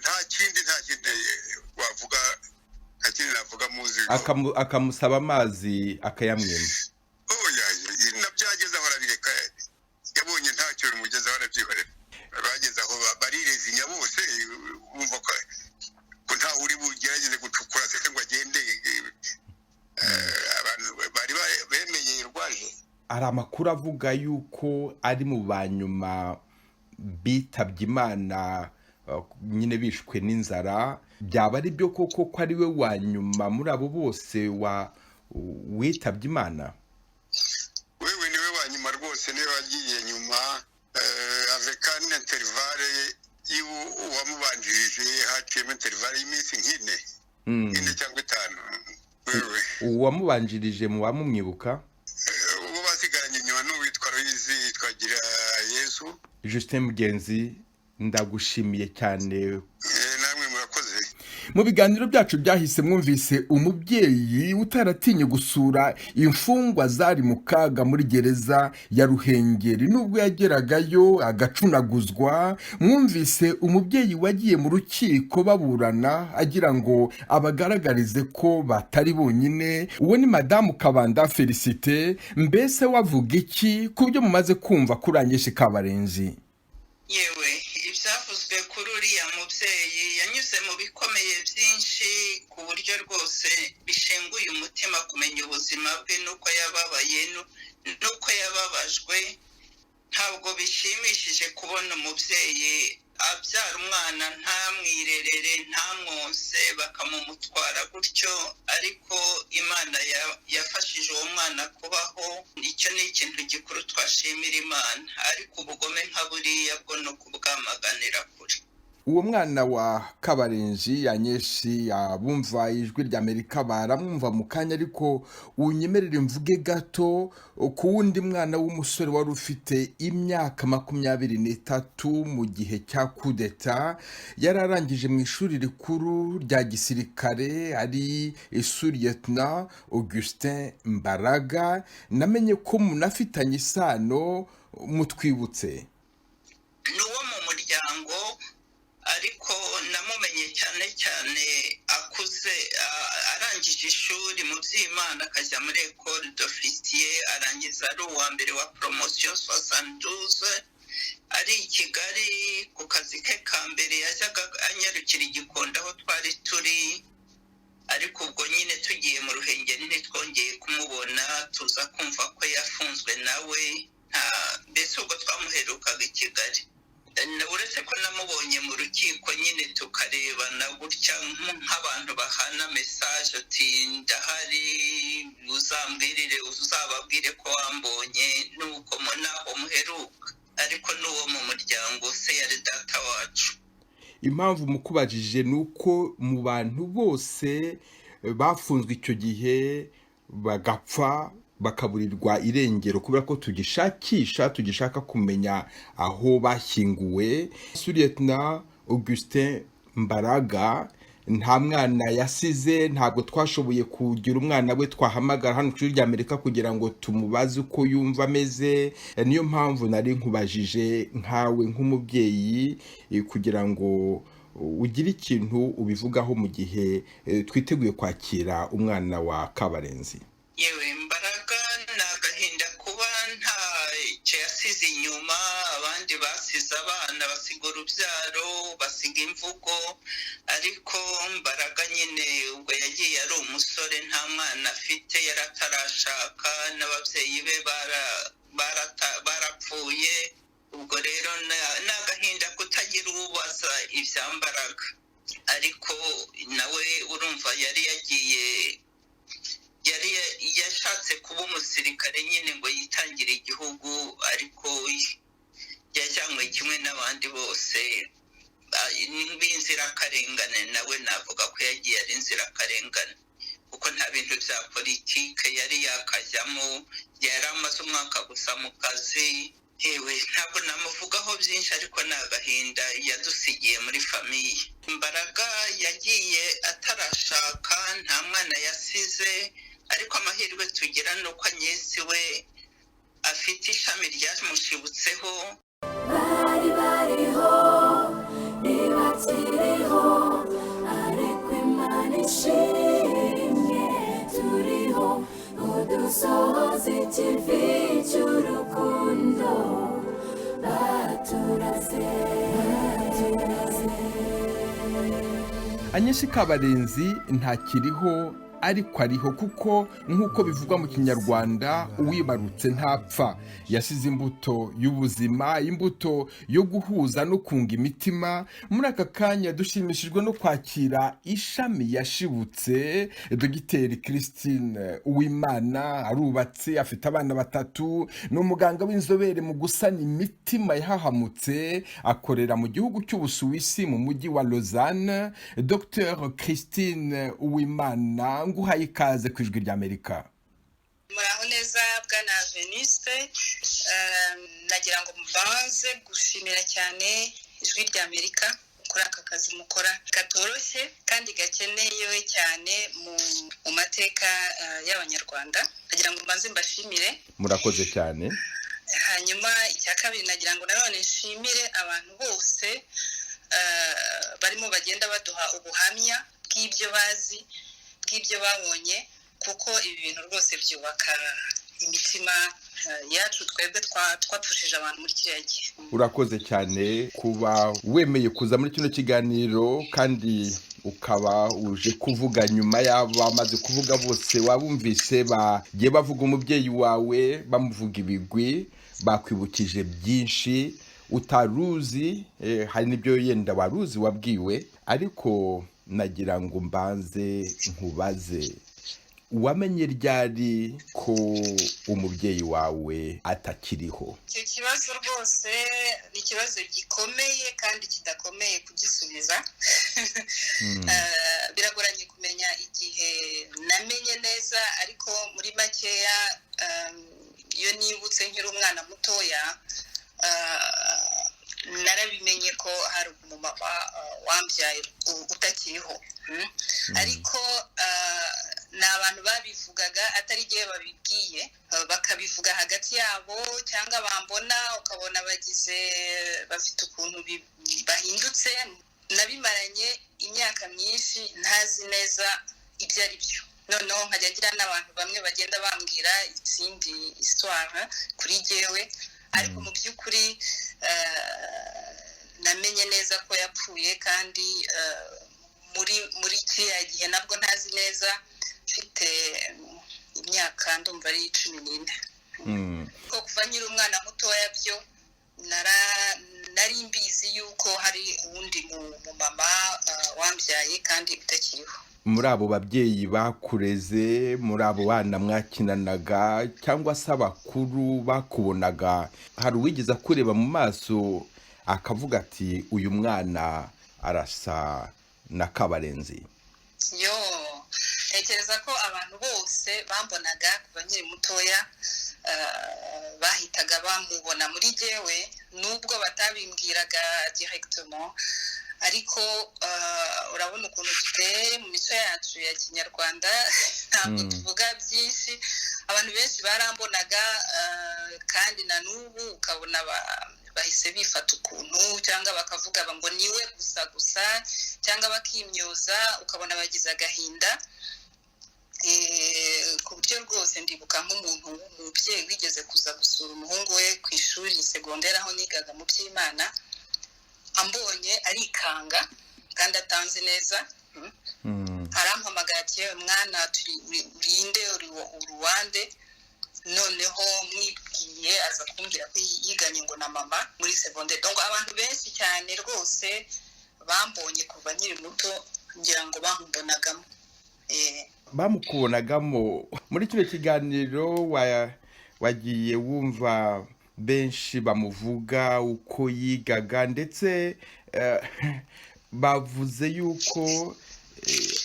Nta kindi wavuga, nta kindi navuga muzi. Akamusaba amazi akayamwima. Oya, nabyageze aho arabireka. Yabonye ntacyo bimugezaho, arabyihorera. Bageze aho barirezinya bose, bumva ko ntawe uri bugerageze gucukura se ngo agende. Abantu bari bemeye rwaje. Hari amakuru avuga yuko ari mu ba nyuma bitabye Imana, nyine bishwe n'inzara. Byaba ari byo koko ko ari we wa nyuma muri abo bose wa witabye Imana? Wewe, niwe wa nyuma rwose, niwe wagiye nyuma, avec un intervalle y'uwamubanjirije, haciyemo intervalle y'iminsi nk'ine, 4 cyangwa 5, wewe. Uwamubanjirije mu bamumwibuka? Uwo basigaranye inyuma n'uwitwa Ruyizi Twagira Yesu. Justin Mugenzi, ndagushimiye cyane. Namwe murakoze. Mu biganiro byacu byahise mwumvise umubyeyi utaratinye gusura imfungwa zari mu kaga muri gereza ya Ruhengeri, nubwo yageragayo agacunaguzwa. Mwumvise umubyeyi wagiye mu rukiko baburana agira ngo abagaragarize ko batari bonyine. Uwo ni Madamu Kabanda Felicite. Mbese wavuga iki ku byo mumaze kumva kuri Anyeshi Kabarenzi? Yewe, ibyavuzwe kuri uriya mubyeyi, yanyuze mu bikomeye byinshi ku buryo rwose bishenguye umutima kumenya ubuzima bwe n'uko yababaye n'uko yababajwe. Ntabwo bishimishije kubona umubyeyi abyara umwana ntamwirerere, ntamwonse, bakamumutwara gutyo. Ariko Imana yafashije uwo mwana kubaho. Icyo ni ikintu gikuru twashimira Imana, ariko ubugome nka buriya bwo no kubwamaganira kure. Uwo mwana wa Kabarenzi Anyeshi, abumva Ijwi ry'Amerika baramwumva mu kanya, ariko unyemerere mvuge gato ku wundi mwana w'umusore wari ufite imyaka 23 mu gihe cya kudeta. Yari arangije mu ishuri rikuru rya gisirikare, ari Suriyetona Augustin Mbaraga. Namenye ko munafitanye isano, mutwibutse. Ni uwo mu muryango, ariko namumenye cyane cyane akuze, arangije ishuri mu by'Imana, akajya muri École d'Officiers, arangiza ari uwa mbere wa promotion 72. Ari i Kigali ku kazi ke ka mbere, yajyaga anyarukira i Gikondo aho twari turi. Ariko ubwo nyine tugiye mu Ruhengeri ntitwongeye kumubona, tuza kumva ko yafunzwe nawe. Mbese ubwo twamuherukaga i Kigali, uretse ko namubonye mu rukiko nyine, tukarebana gutya nk'abantu bahana message, ati: "Ndahari, uzambwirire, uzababwire ko wambonye." Nuko naho muheruka, ariko n'uwo mu muryango, se yari data wacu. Impamvu mukubajije ni uko mu bantu bose bafunzwe icyo gihe bagapfa, bakaburirwa irengero, kubera ko tugishakisha, tugishaka kumenya aho bashyinguwe, Suriyetona Augustin Mbaraga nta mwana yasize. Ntabwo twashoboye kugira umwana we twahamagara hano ku Ishuri ry'Amerika kugira ngo tumubaze uko yumva ameze. Niyo mpamvu nari nkubajije nkawe nk'umubyeyi, kugira ngo ugire ikintu ubivugaho mu gihe twiteguye kwakira umwana wa Kabarenzi. Yewe Mbaraga, ni agahinda kuba ntacyo yasize inyuma. Abandi basize abana, basiga urubyaro, basiga imvugo, ariko Mbaraga nyine ubwo yagiye ari umusore, nta mwana afite, yari atarashaka, n'ababyeyi be barapfuye. Ubwo rero ni agahinda kutagira ubaza ibya Mbaraga, ariko nawe urumva yari yagiye, yari yashatse kuba umusirikare nyine ngo yitangire igihugu, ariko yajyanywe kimwe n'abandi bose b'inzirakarengane. Nawe navuga ko yagiye ari inzirakarengane, kuko nta bintu bya politike yari yakajyamo, yari amaze umwaka gusa mu kazi. Yewe, ntabwo namuvugaho byinshi, ariko ni agahinda yadusigiye muri famille. Mbaraga yagiye atarashaka, nta mwana yasize, ariko amahirwe tugira ni uko Agnès we afite ishami ryamushibutseho. Bari bariho ntibakiriho, ariko Imana ishimwe turiho ngo dusohoze ikivi cy'urukundo baturaze, baturaze. Agnès Kabarenzi ntakiriho, ariko ariho, kuko nk'uko bivugwa mu Kinyarwanda, uwibarutse ntapfa. Yasize imbuto y'ubuzima, imbuto yo guhuza no kunga imitima. Muri aka kanya dushimishijwe no kwakira ishami yashibutse, Dogiteri Christine Uwimana. Arubatse, afite abana batatu, ni umuganga w'inzobere mu gusana imitima yahahamutse, akorera mu gihugu cy'Ubusuwisi mu mujyi wa Lausanne. Dr Christine Uwimana, nguhaye ikaze ku Ijwi ry'Amerika. Muraho neza, bwana Veniste. Nagira ngo mubanze gushimira cyane Ijwi ry'Amerika kuri aka kazi mukora katoroshye kandi gakenewe cyane mu mateka y'Abanyarwanda. Nagira ngo mbanze mbashimire. Murakoze cyane. Hanyuma icya kabiri, nagira ngo nanone nshimire abantu bose barimo bagenda baduha ubuhamya bw'ibyo bazi, bw'ibyo babonye, kuko ibi bintu rwose byubaka imitima yacu twebwe twapfushije abantu muri kiriya gihe. Urakoze cyane kuba wemeye kuza muri kino kiganiro, kandi ukaba uje kuvuga nyuma y'abo bamaze kuvuga bose. Wabumvise, bagiye bavuga umubyeyi wawe, bamuvuga ibigwi, bakwibukije byinshi utaruzi, hari n'ibyo yenda waruzi wabwiwe. Ariko nagira ngo mbanze nkubaze: wamenye ryari ko umubyeyi wawe atakiriho? Icyo kibazo rwose ni ikibazo gikomeye kandi kidakomeye kugisubiza. Biragoranye kumenya igihe namenye neza, ariko muri makeya, iyo nibutse nkiri umwana mutoya, narabimenye ko hari umumama wambyaye utakiriho. Ariko ni abantu babivugaga atari igihe babibwiye, bakabivuga hagati yabo, cyangwa bambona ukabona bagize, bafite ukuntu bahindutse. Nabimaranye imyaka myinshi ntazi neza ibyo ari byo, noneho nkajya ngira n'abantu bamwe bagenda bambwira izindi histoire kuri jyewe, ariko mu by'ukuri namenye neza ko yapfuye kandi muri kiriya gihe nabwo ntazi neza, mfite imyaka ndumva ari 14. Ko kuva nkiri umwana mutoya byo nari mbizi yuko hari uwundi mumama wambyaye kandi utakiriho. Muri abo babyeyi bakureze, muri abo bana mwakinanaga, cyangwa se abakuru bakubonaga, hari uwigeze akureba mu maso akavuga ati: "Uyu mwana arasa na Kabarenzi"? Yo, ntekereza ko abantu bose bambonaga kuva nkiri mutoya bahitaga bamubona muri jyewe, nubwo batabimbwiraga directement. Ariko urabona ukuntu duteye mu mico yacu ya Kinyarwanda, ntabwo tuvuga byinshi. Abantu benshi barambonaga, kandi na n'ubu ukabona Bahise bifata ukuntu, cyangwa bakavuga ngo niwe gusa gusa, cyangwa bakimyoza, ukabona bagize agahinda ku buryo rwose ndibuka nk'umuntu w'umubyeyi wigeze kuza gusura umuhungu we ku ishuri segonderi aho nigaga mu Byimana, ambonye arikanga kandi atanzi neza. Arampamagara ati: "Yewe mwana, urinde uruwande?" Noneho mwibwiye, aza kumbwira ko yiganye ngo na mama muri segonderi. Donc abantu benshi cyane rwose bambonye kuva nkiri muto, ngira ngo bamumbonagamo. Bamukubonagamo. Muri kino kiganiro wagiye wumva benshi bamuvuga uko yigaga, ndetse bavuze yuko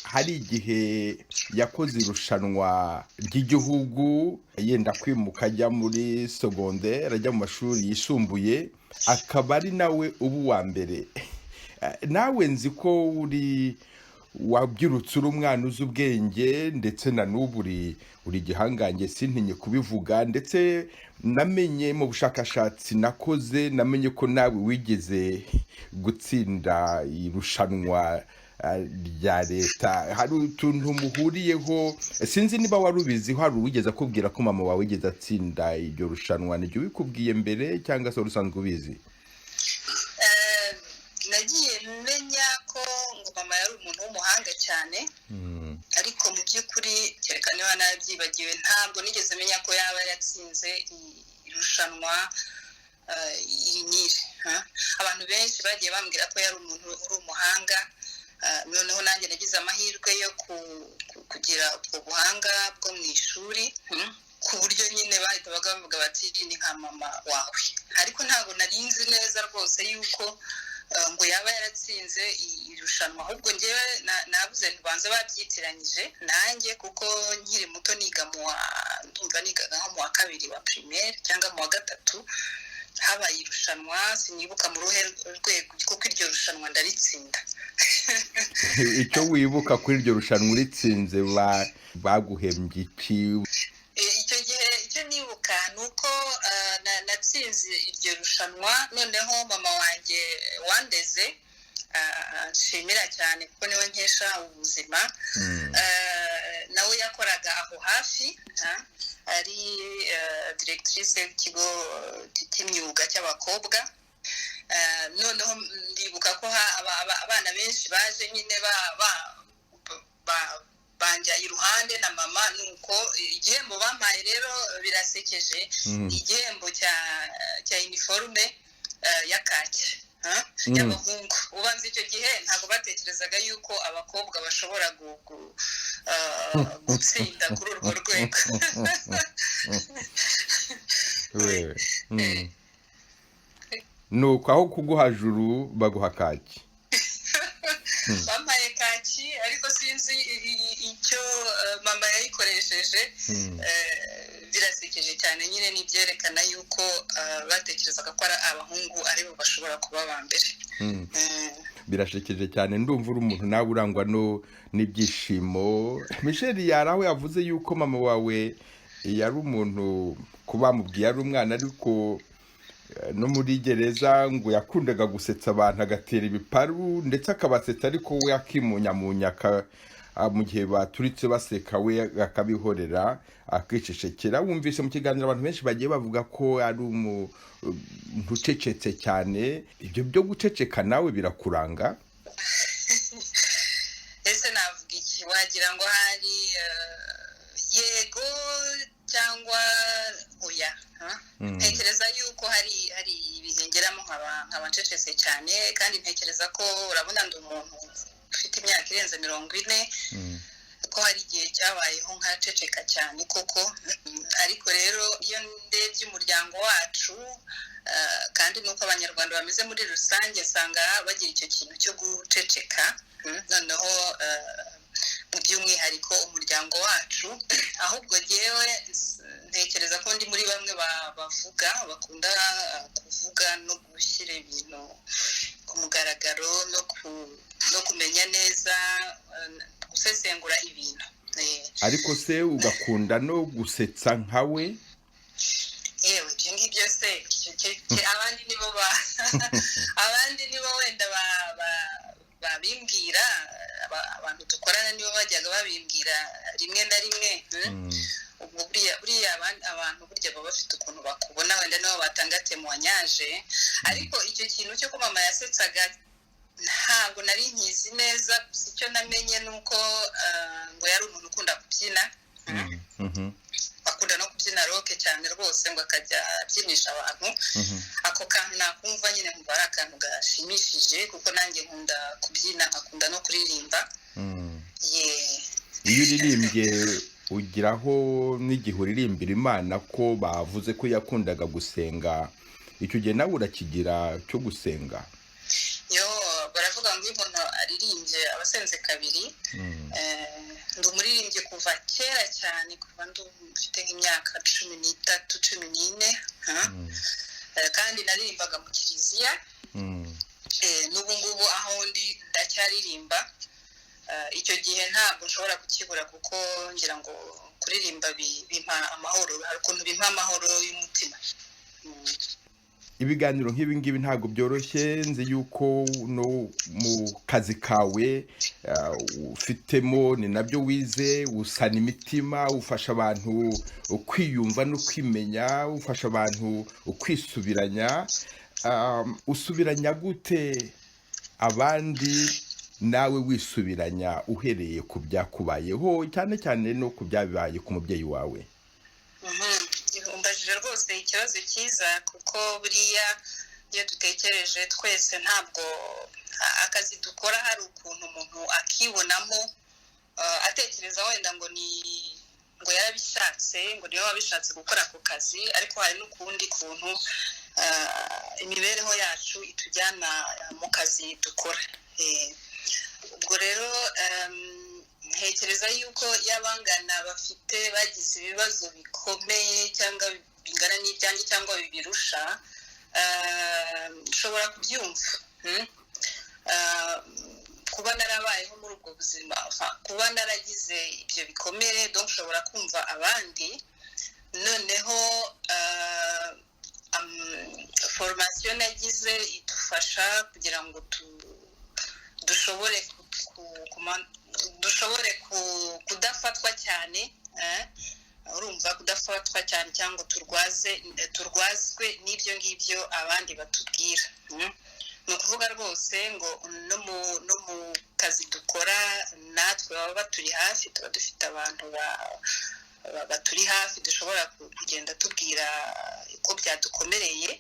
hari igihe yakoze irushanwa ry'igihugu yenda kwimuka ajya muri segonderi, ajya mu mashuri yisumbuye, akaba ari nawe uba uwa mbere. Nawe nzi ko uri wabyirutse uri umwana uzi ubwenge, ndetse na n'ubu uri igihangange, sintinye kubivuga. Ndetse namenye mu bushakashatsi nakoze, namenye ko nawe wigeze gutsinda irushanwa rya leta. Hari utuntu muhuriyeho. Sinzi niba wari ubiziho, hari uwigeze akubwira ko mama wawe wigeze atsinda iryo rushanwa? Nibyo ubikubwiye mbere, cyangwa se wari usanzwe ubizi? Nagiye menya ko ngo mama yari umuntu w'umuhanga cyane, ariko mu by'ukuri, kereka niba narabyibagiwe, ntabwo nigeze menya ko yaba yatsinze irushanwa iri n'iri. Abantu benshi bagiye bambwira ko yari umuntu uri umuhanga. Noneho nanjye nagize amahirwe yo kugira ubwo buhanga bwo mu ishuri, ku buryo nyine bahita bavuga bati: "Ni nka mama wawe." Ariko ntabwo nari nzi neza rwose yuko ngo yaba yaratsinze irushanwa. Ahubwo ngewe nabuze ntibanza babyitiranyije nanjye, kuko nkiri muto niga mu wa, ndumva nigaga nko mu wa kabiri wa primaire cyangwa mu wa gatatu, habaye irushanwa, sinibuka mu ruhe rwego, kuko iryo rushanwa ndaritsinda. Icyo wibuka kuri iryo rushanwa uritsinze, baguhembye iki? Icyo gihe icyo nibuka ni uko natsinze iryo rushanwa, noneho mama wanjye wandeze, nshimira cyane kuko niwe nkesha ubuzima, nawe yakoraga aho hafi, ari directrice w'ikigo cy'imyuga cy'abakobwa. Noneho ndibuka ko abana benshi baje nyine banjya iruhande na mama, nuko igihembo bampaye rero birasekeje, igihembo cya uniforme ya kake y'abahungu. Ubanza icyo gihe ntabwo batekerezaga yuko abakobwa bashobora gutsinda kuri urwo rwego. Nuko aho kuguha juru baguha kaki. Bampaye kaki, ariko sinzi icyo mama yayikoresheje. Birasekeje cyane nyine, n'ibyerekana yuko batekerezaga ko ari abahungu aribo bashobora kuba aba mbere. Birashekeje cyane. Ndumva uri umuntu nawe urangwa n'ibyishimo. Michel yari aho yavuze yuko mama wawe yari umuntu, kuba bamubwiye ari umwana, ariko no muri gereza ngo yakundaga gusetsa abantu, agatera ibiparu ndetse akabasetsa, ariko we akimunyamunya mu gihe baturitse baseka, we akabihorera akicecekera. Wumvise mu kiganiro abantu benshi bagiye bavuga ko ari umuntu ucecetse cyane. Ibyo byo guceceka nawe birakuranga? Ese navuga iki? Wagira ngo hari yego cyangwa oya. Ntekereza yuko hari ibihe ngeramo nkaba ncecetse cyane, kandi ntekereza ko, urabona ndi umuntu ufite imyaka irenze 40, ko hari igihe cyabayeho nkaceceka cyane koko. Ariko rero iyo ndebye umuryango wacu, kandi nuko Abanyarwanda bameze muri rusange, usanga bagira icyo kintu cyo guceceka. Noneho by'umwihariko umuryango wacu. Ahubwo jyewe ntekereza ko ndi muri bamwe bavuga, bakunda kuvuga no gushyira ibintu ku mugaragaro no kumenya neza gusesengura ibintu. Ariko se ugakunda no gusetsa nkawe? Yewe, ibyo ngibyo se, abandi nibo Abandi nibo wenda babimbwira, abantu dukorana nibo bajyaga babimbwira rimwe na rimwe. Ubwo buriya abantu burya baba bafite ukuntu bakubona, wenda nibo batanga témoignage. Ariko icyo kintu cyo ko mama yasetsaga ntabwo nari nkizi neza. Gusa icyo namenye ni uko ngo yari umuntu ukunda kubyina, akunda no kubyina rock cyane rwose, ngo akajya abyinisha abantu. Ako kantu nakumva nyine nkumva ari akantu gashimishije, kuko nanjye nkunda kubyina, nkakunda no kuririmba. Iyo uririmbye ugiraho n'igihe uririmbira Imana, ko bavuze ko yakundaga gusenga, icyo gihe nawe urakigira cyo gusenga? Yo, baravuga ngo iyo umuntu aririmbye aba asenze kabiri. Ndi umuririmbyi kuva kera cyane, kuva mfite nk'imyaka 13, 14, kandi naririmbaga mu kiliziya. N'ubu ngubu aho ndi ndacyaririmba. Icyo gihe ntabwo nshobora kukibura, kuko ngira ngo kuririmba bimpa amahoro, hari ukuntu bimpa amahoro y'umutima. Ibiganiro nk'ibi ngibi ntabwo byoroshye. Nzi yuko no mu kazi kawe ufitemo, ni nabyo wize, usana imitima, ufasha abantu kwiyumva no kwimenya, ufasha abantu kwisubiranya. Usubiranya gute abandi, nawe wisubiranya uhereye ku byakubayeho, cyane cyane no ku byabaye ku mubyeyi wawe? Umbajije rwose ikibazo cyiza, kuko buriya iyo dutekereje twese, ntabwo akazi dukora hari ukuntu umuntu akibonamo, atekereza wenda ngo ni ngo yarabishatse, ngo niwe wabishatse gukora ako kazi, ariko hari n'ukundi kuntu imibereho yacu itujyana mu kazi dukora. Ubwo rero ntekereza yuko iyo abangana bafite, bagize ibibazo bikomeye cyangwa bingana n'ibyanjye cyangwa bibirusha, nshobora kubyumva. Kuba narabayeho muri ubwo buzima, kuba naragize ibyo bikomere, donc nshobora kumva abandi. Noneho formation nagize idufasha kugira ngo dushobore kudafatwa cyane, urumva, kudafatwa cyane cyangwa turwaze, turwazwe n'ibyo ngibyo abandi batubwira. Ni ukuvuga rwose ngo no mu kazi dukora natwe baba baturi hafi, tuba dufite abantu baturi hafi dushobora kugenda tubwira uko byadukomereye.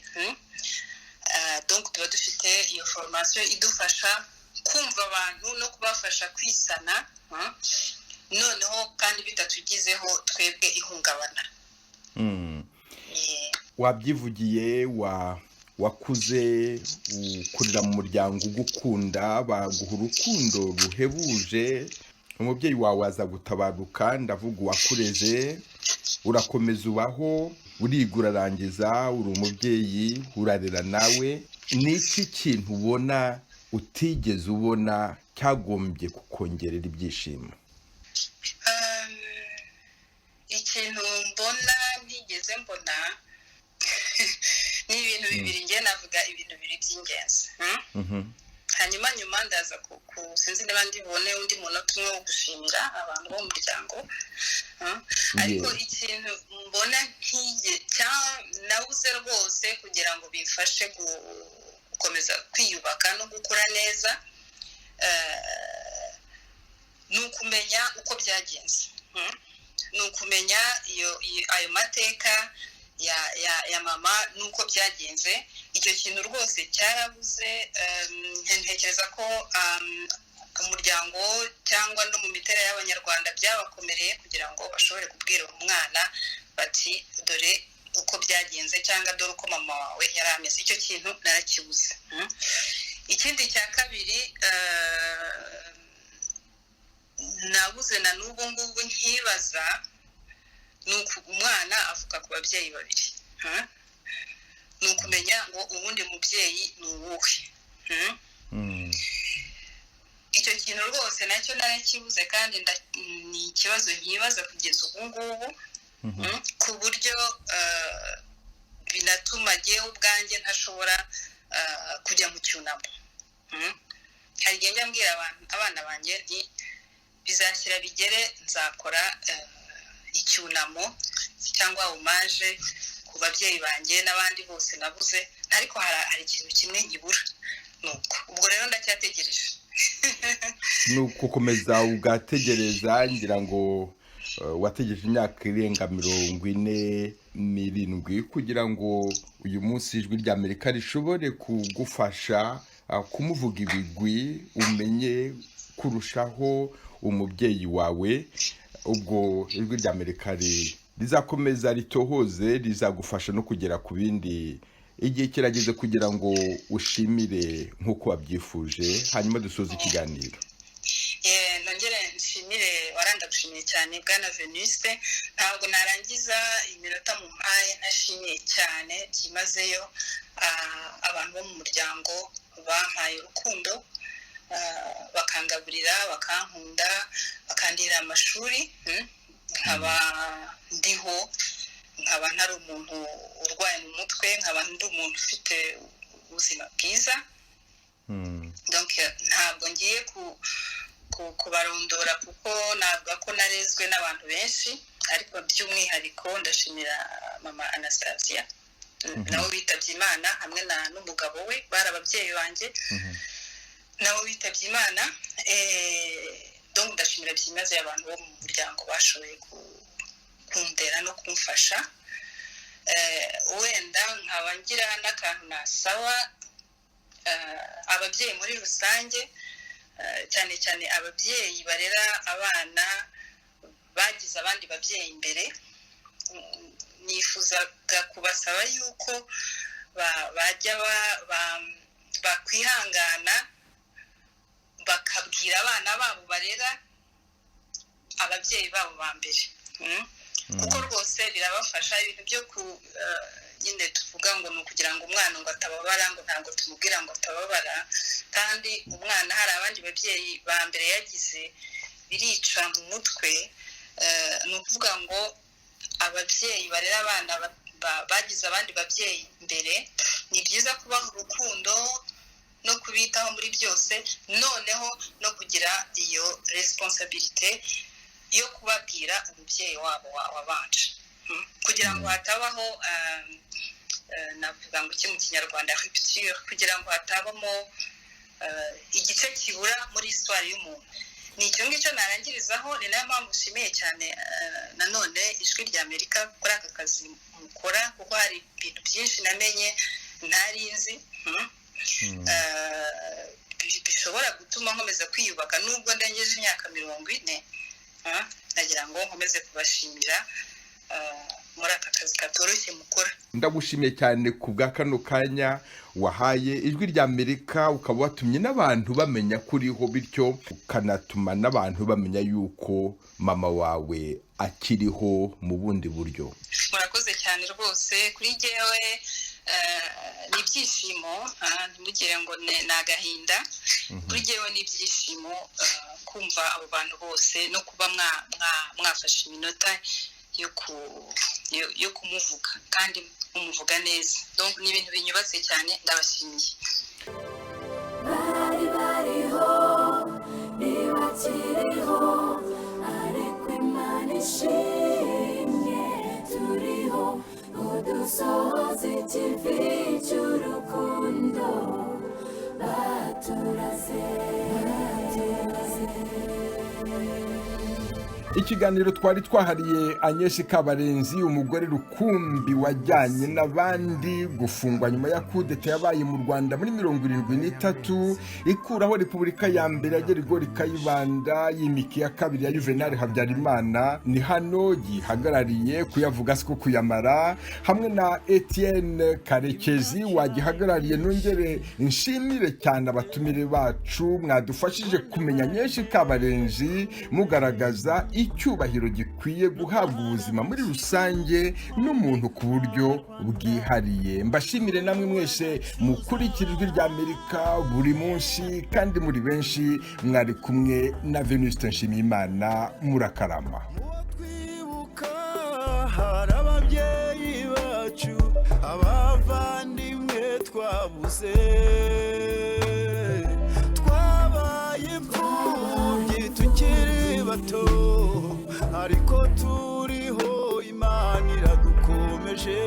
Donc tuba dufite iyo formation idufasha kumva abantu no kubafasha kwisana, noneho kandi bitatugizeho twebwe ihungabana. Wabyivugiye, wa wakuze ukurira mu muryango ugukunda, baguha urukundo ruhebuje. Umubyeyi wawe aza gutabaruka, ndavuga uwakureze. Urakomeza ubaho, uriga, urarangiza, uri umubyeyi, urarera nawe. Ni iki kintu ubona utigeze ubona cyagombye kukongerera ibyishimo? Ikintu mbona ntigeze mbona ni ibintu bibiri. Njye navuga ibintu bibiri by'ingenzi. Hanyuma nyuma ndaza, sinzi niba ndibone undi munota umwe wo gushimira abantu bo mu muryango. Ariko ikintu mbona ntige nabuze rwose kugira ngo bimfashe gukomeza kwiyubaka no gukura neza, ni ukumenya uko byagenze, ni ukumenya ayo mateka ya mama n'uko byagenze. Icyo kintu rwose cyarabuze. Ntekereza ko umuryango cyangwa no mu miterere y'Abanyarwanda byabakomereye kugira ngo bashobore kubwira umwana bati: "Dore uko byagenze," cyangwa "Dore uko mama wawe yari ameze." Icyo kintu narakibuze. Ikindi cya kabiri nabuze na n'ubu ngubu nkibaza, ni uku umwana avuka ku babyeyi babiri, ni ukumenya ngo uwundi mubyeyi ni uwuhe. Icyo kintu rwose nacyo narakibuze, kandi ni ikibazo nkibaza kugeza ubu ngubu, ku buryo binatuma jyewe ubwanjye ntashobora Kujya mu cyunamo. Hari igihe njya mbwira abana banjye nti bizashyira bigere nzakora icyunamo cyangwa hommage ku babyeyi banjye n'abandi bose nabuze, ariko hari ikintu kimwe nkibura. Nuko ubwo rero ndacyategereje. Ni ugukomeza ugategereza. Ngira ngo wategereje imyaka irenga 47 kugira ngo uyu munsi Ijwi rya Amerika rishobore kugufasha kumuvuga ibigwi, umenye kurushaho umubyeyi wawe. Ubwo Ijwi rya Amerika rizakomeza ritohoze, rizagufasha no kugera ku bindi. Igihe kirageze kugira ngo ushimire nk'uko wabyifuje, hanyuma dusoze ikiganiro. Nongere nshimire, warandagushimiye cyane bwana Venuste. Ntabwo narangiza iminota mu mpaye ntashimiye cyane byimazeyo abantu bo mu muryango bampaye urukundo, bakangaburira, bakankunda, bakandihira amashuri, nkaba ndiho, nkaba ntari umuntu urwaye mu mutwe, nkaba ndi umuntu ufite ubuzima bwiza. Donc ntabwo ngiye kubarondora kuko navuga ko narezwe n'abantu benshi, ariko by'umwihariko ndashimira mama Anastasia, nabo bitabye Imana, hamwe n'umugabo we, bari ababyeyi banjye, nabo bitabye Imana. Donc ndashimira byimazeyo abantu bo mu muryango bashoboye kundera no kumfasha. Wenda nkaba ngira n'akantu nasaba ababyeyi muri rusange, cyane cyane ababyeyi barera abana bagize abandi babyeyi imbere. Nifuzaga kubasaba yuko bajya bakwihangana bakabwira abana babo barera ababyeyi babo ba mbere, kuko rwose birabafasha. Ibintu byo ku nyine tuvuga ngo ni ukugira ngo umwana ngo atababara, ngo ntabwo tumubwira ngo atababara, kandi umwana hari abandi babyeyi ba mbere yagize, birica mu mutwe. Ni ukuvuga ngo ababyeyi barera abana bagize abandi babyeyi mbere, ni byiza kubaha urukundo no kubitaho muri byose, noneho no kugira iyo responsabilité yo kubabwira umubyeyi wabo wabanje, kugira ngo hatabaho, navuga ngo iki mu Kinyarwanda, rupture, kugira ngo hatabamo igice kibura muri histoire y'umuntu. Ni icyo ngicyo narangirizaho. Ni nayo mpamvu nshimiye cyane nanone Ijwi rya Amerika kuri aka kazi mukora, kuko hari ibintu byinshi namenye ntari nzi, bishobora gutuma nkomeza kwiyubaka nubwo ndengeje imyaka 40. Nagira ngo nkomeze kubashimira muri aka kazi katoroshye mukora. Ndagushimiye cyane ku bwa kano kanya wahaye Ijwi rya Amerika, ukaba watumye n'abantu bamenya ko uriho, bityo ukanatuma n'abantu bamenya yuko mama wawe akiriho mu bundi buryo. Murakoze cyane rwose. Kuri jyewe ni ibyishimo, ntimugire ngo ni agahinda. Kuri jyewe ni ibyishimo kumva abo bantu bose no kuba mwafashe iminota yo kumuvuga kandi mumuvuga neza. Donc ni ibintu binyubatse cyane, ndabashimiye. Bari bariho ntibakiriho, ariko Imana ishimye turiho, udusohoze ikivi cy'urukundo baturaze, baturaze. Ikiganiro twari twahariye Agnès Kabarenzi, umugore rukumbi wajyanye n'abandi gufungwa nyuma ya kudeta yabaye mu Rwanda muri 73, ikuraho Repubulika ya mbere ya Gerigori Kayibanda, yimika iya kabiri ya Juvenal Habyarimana, ni hano gihagarariye. Kuyavuga siko kuyamara. Hamwe na Etienne Karekezi wagihagarariye, nongere nshimire cyane abatumire bacu mwadufashije kumenya Agnès Kabarenzi, mugaragaza icyubahiro gikwiye guhabwa ubuzima muri rusange n'umuntu ku buryo bwihariye. Mbashimire namwe mwese mukurikira Ijwi rya Amerika buri munsi kandi muri benshi. Mwari kumwe na Venuste Nshimiyimana. Murakarama. Twibuka hari ababyeyi bacu, abavandimwe twabuze. twabuze, twabaye imfubyi tukiri bato, ariko turiho, Imana iradukomeje.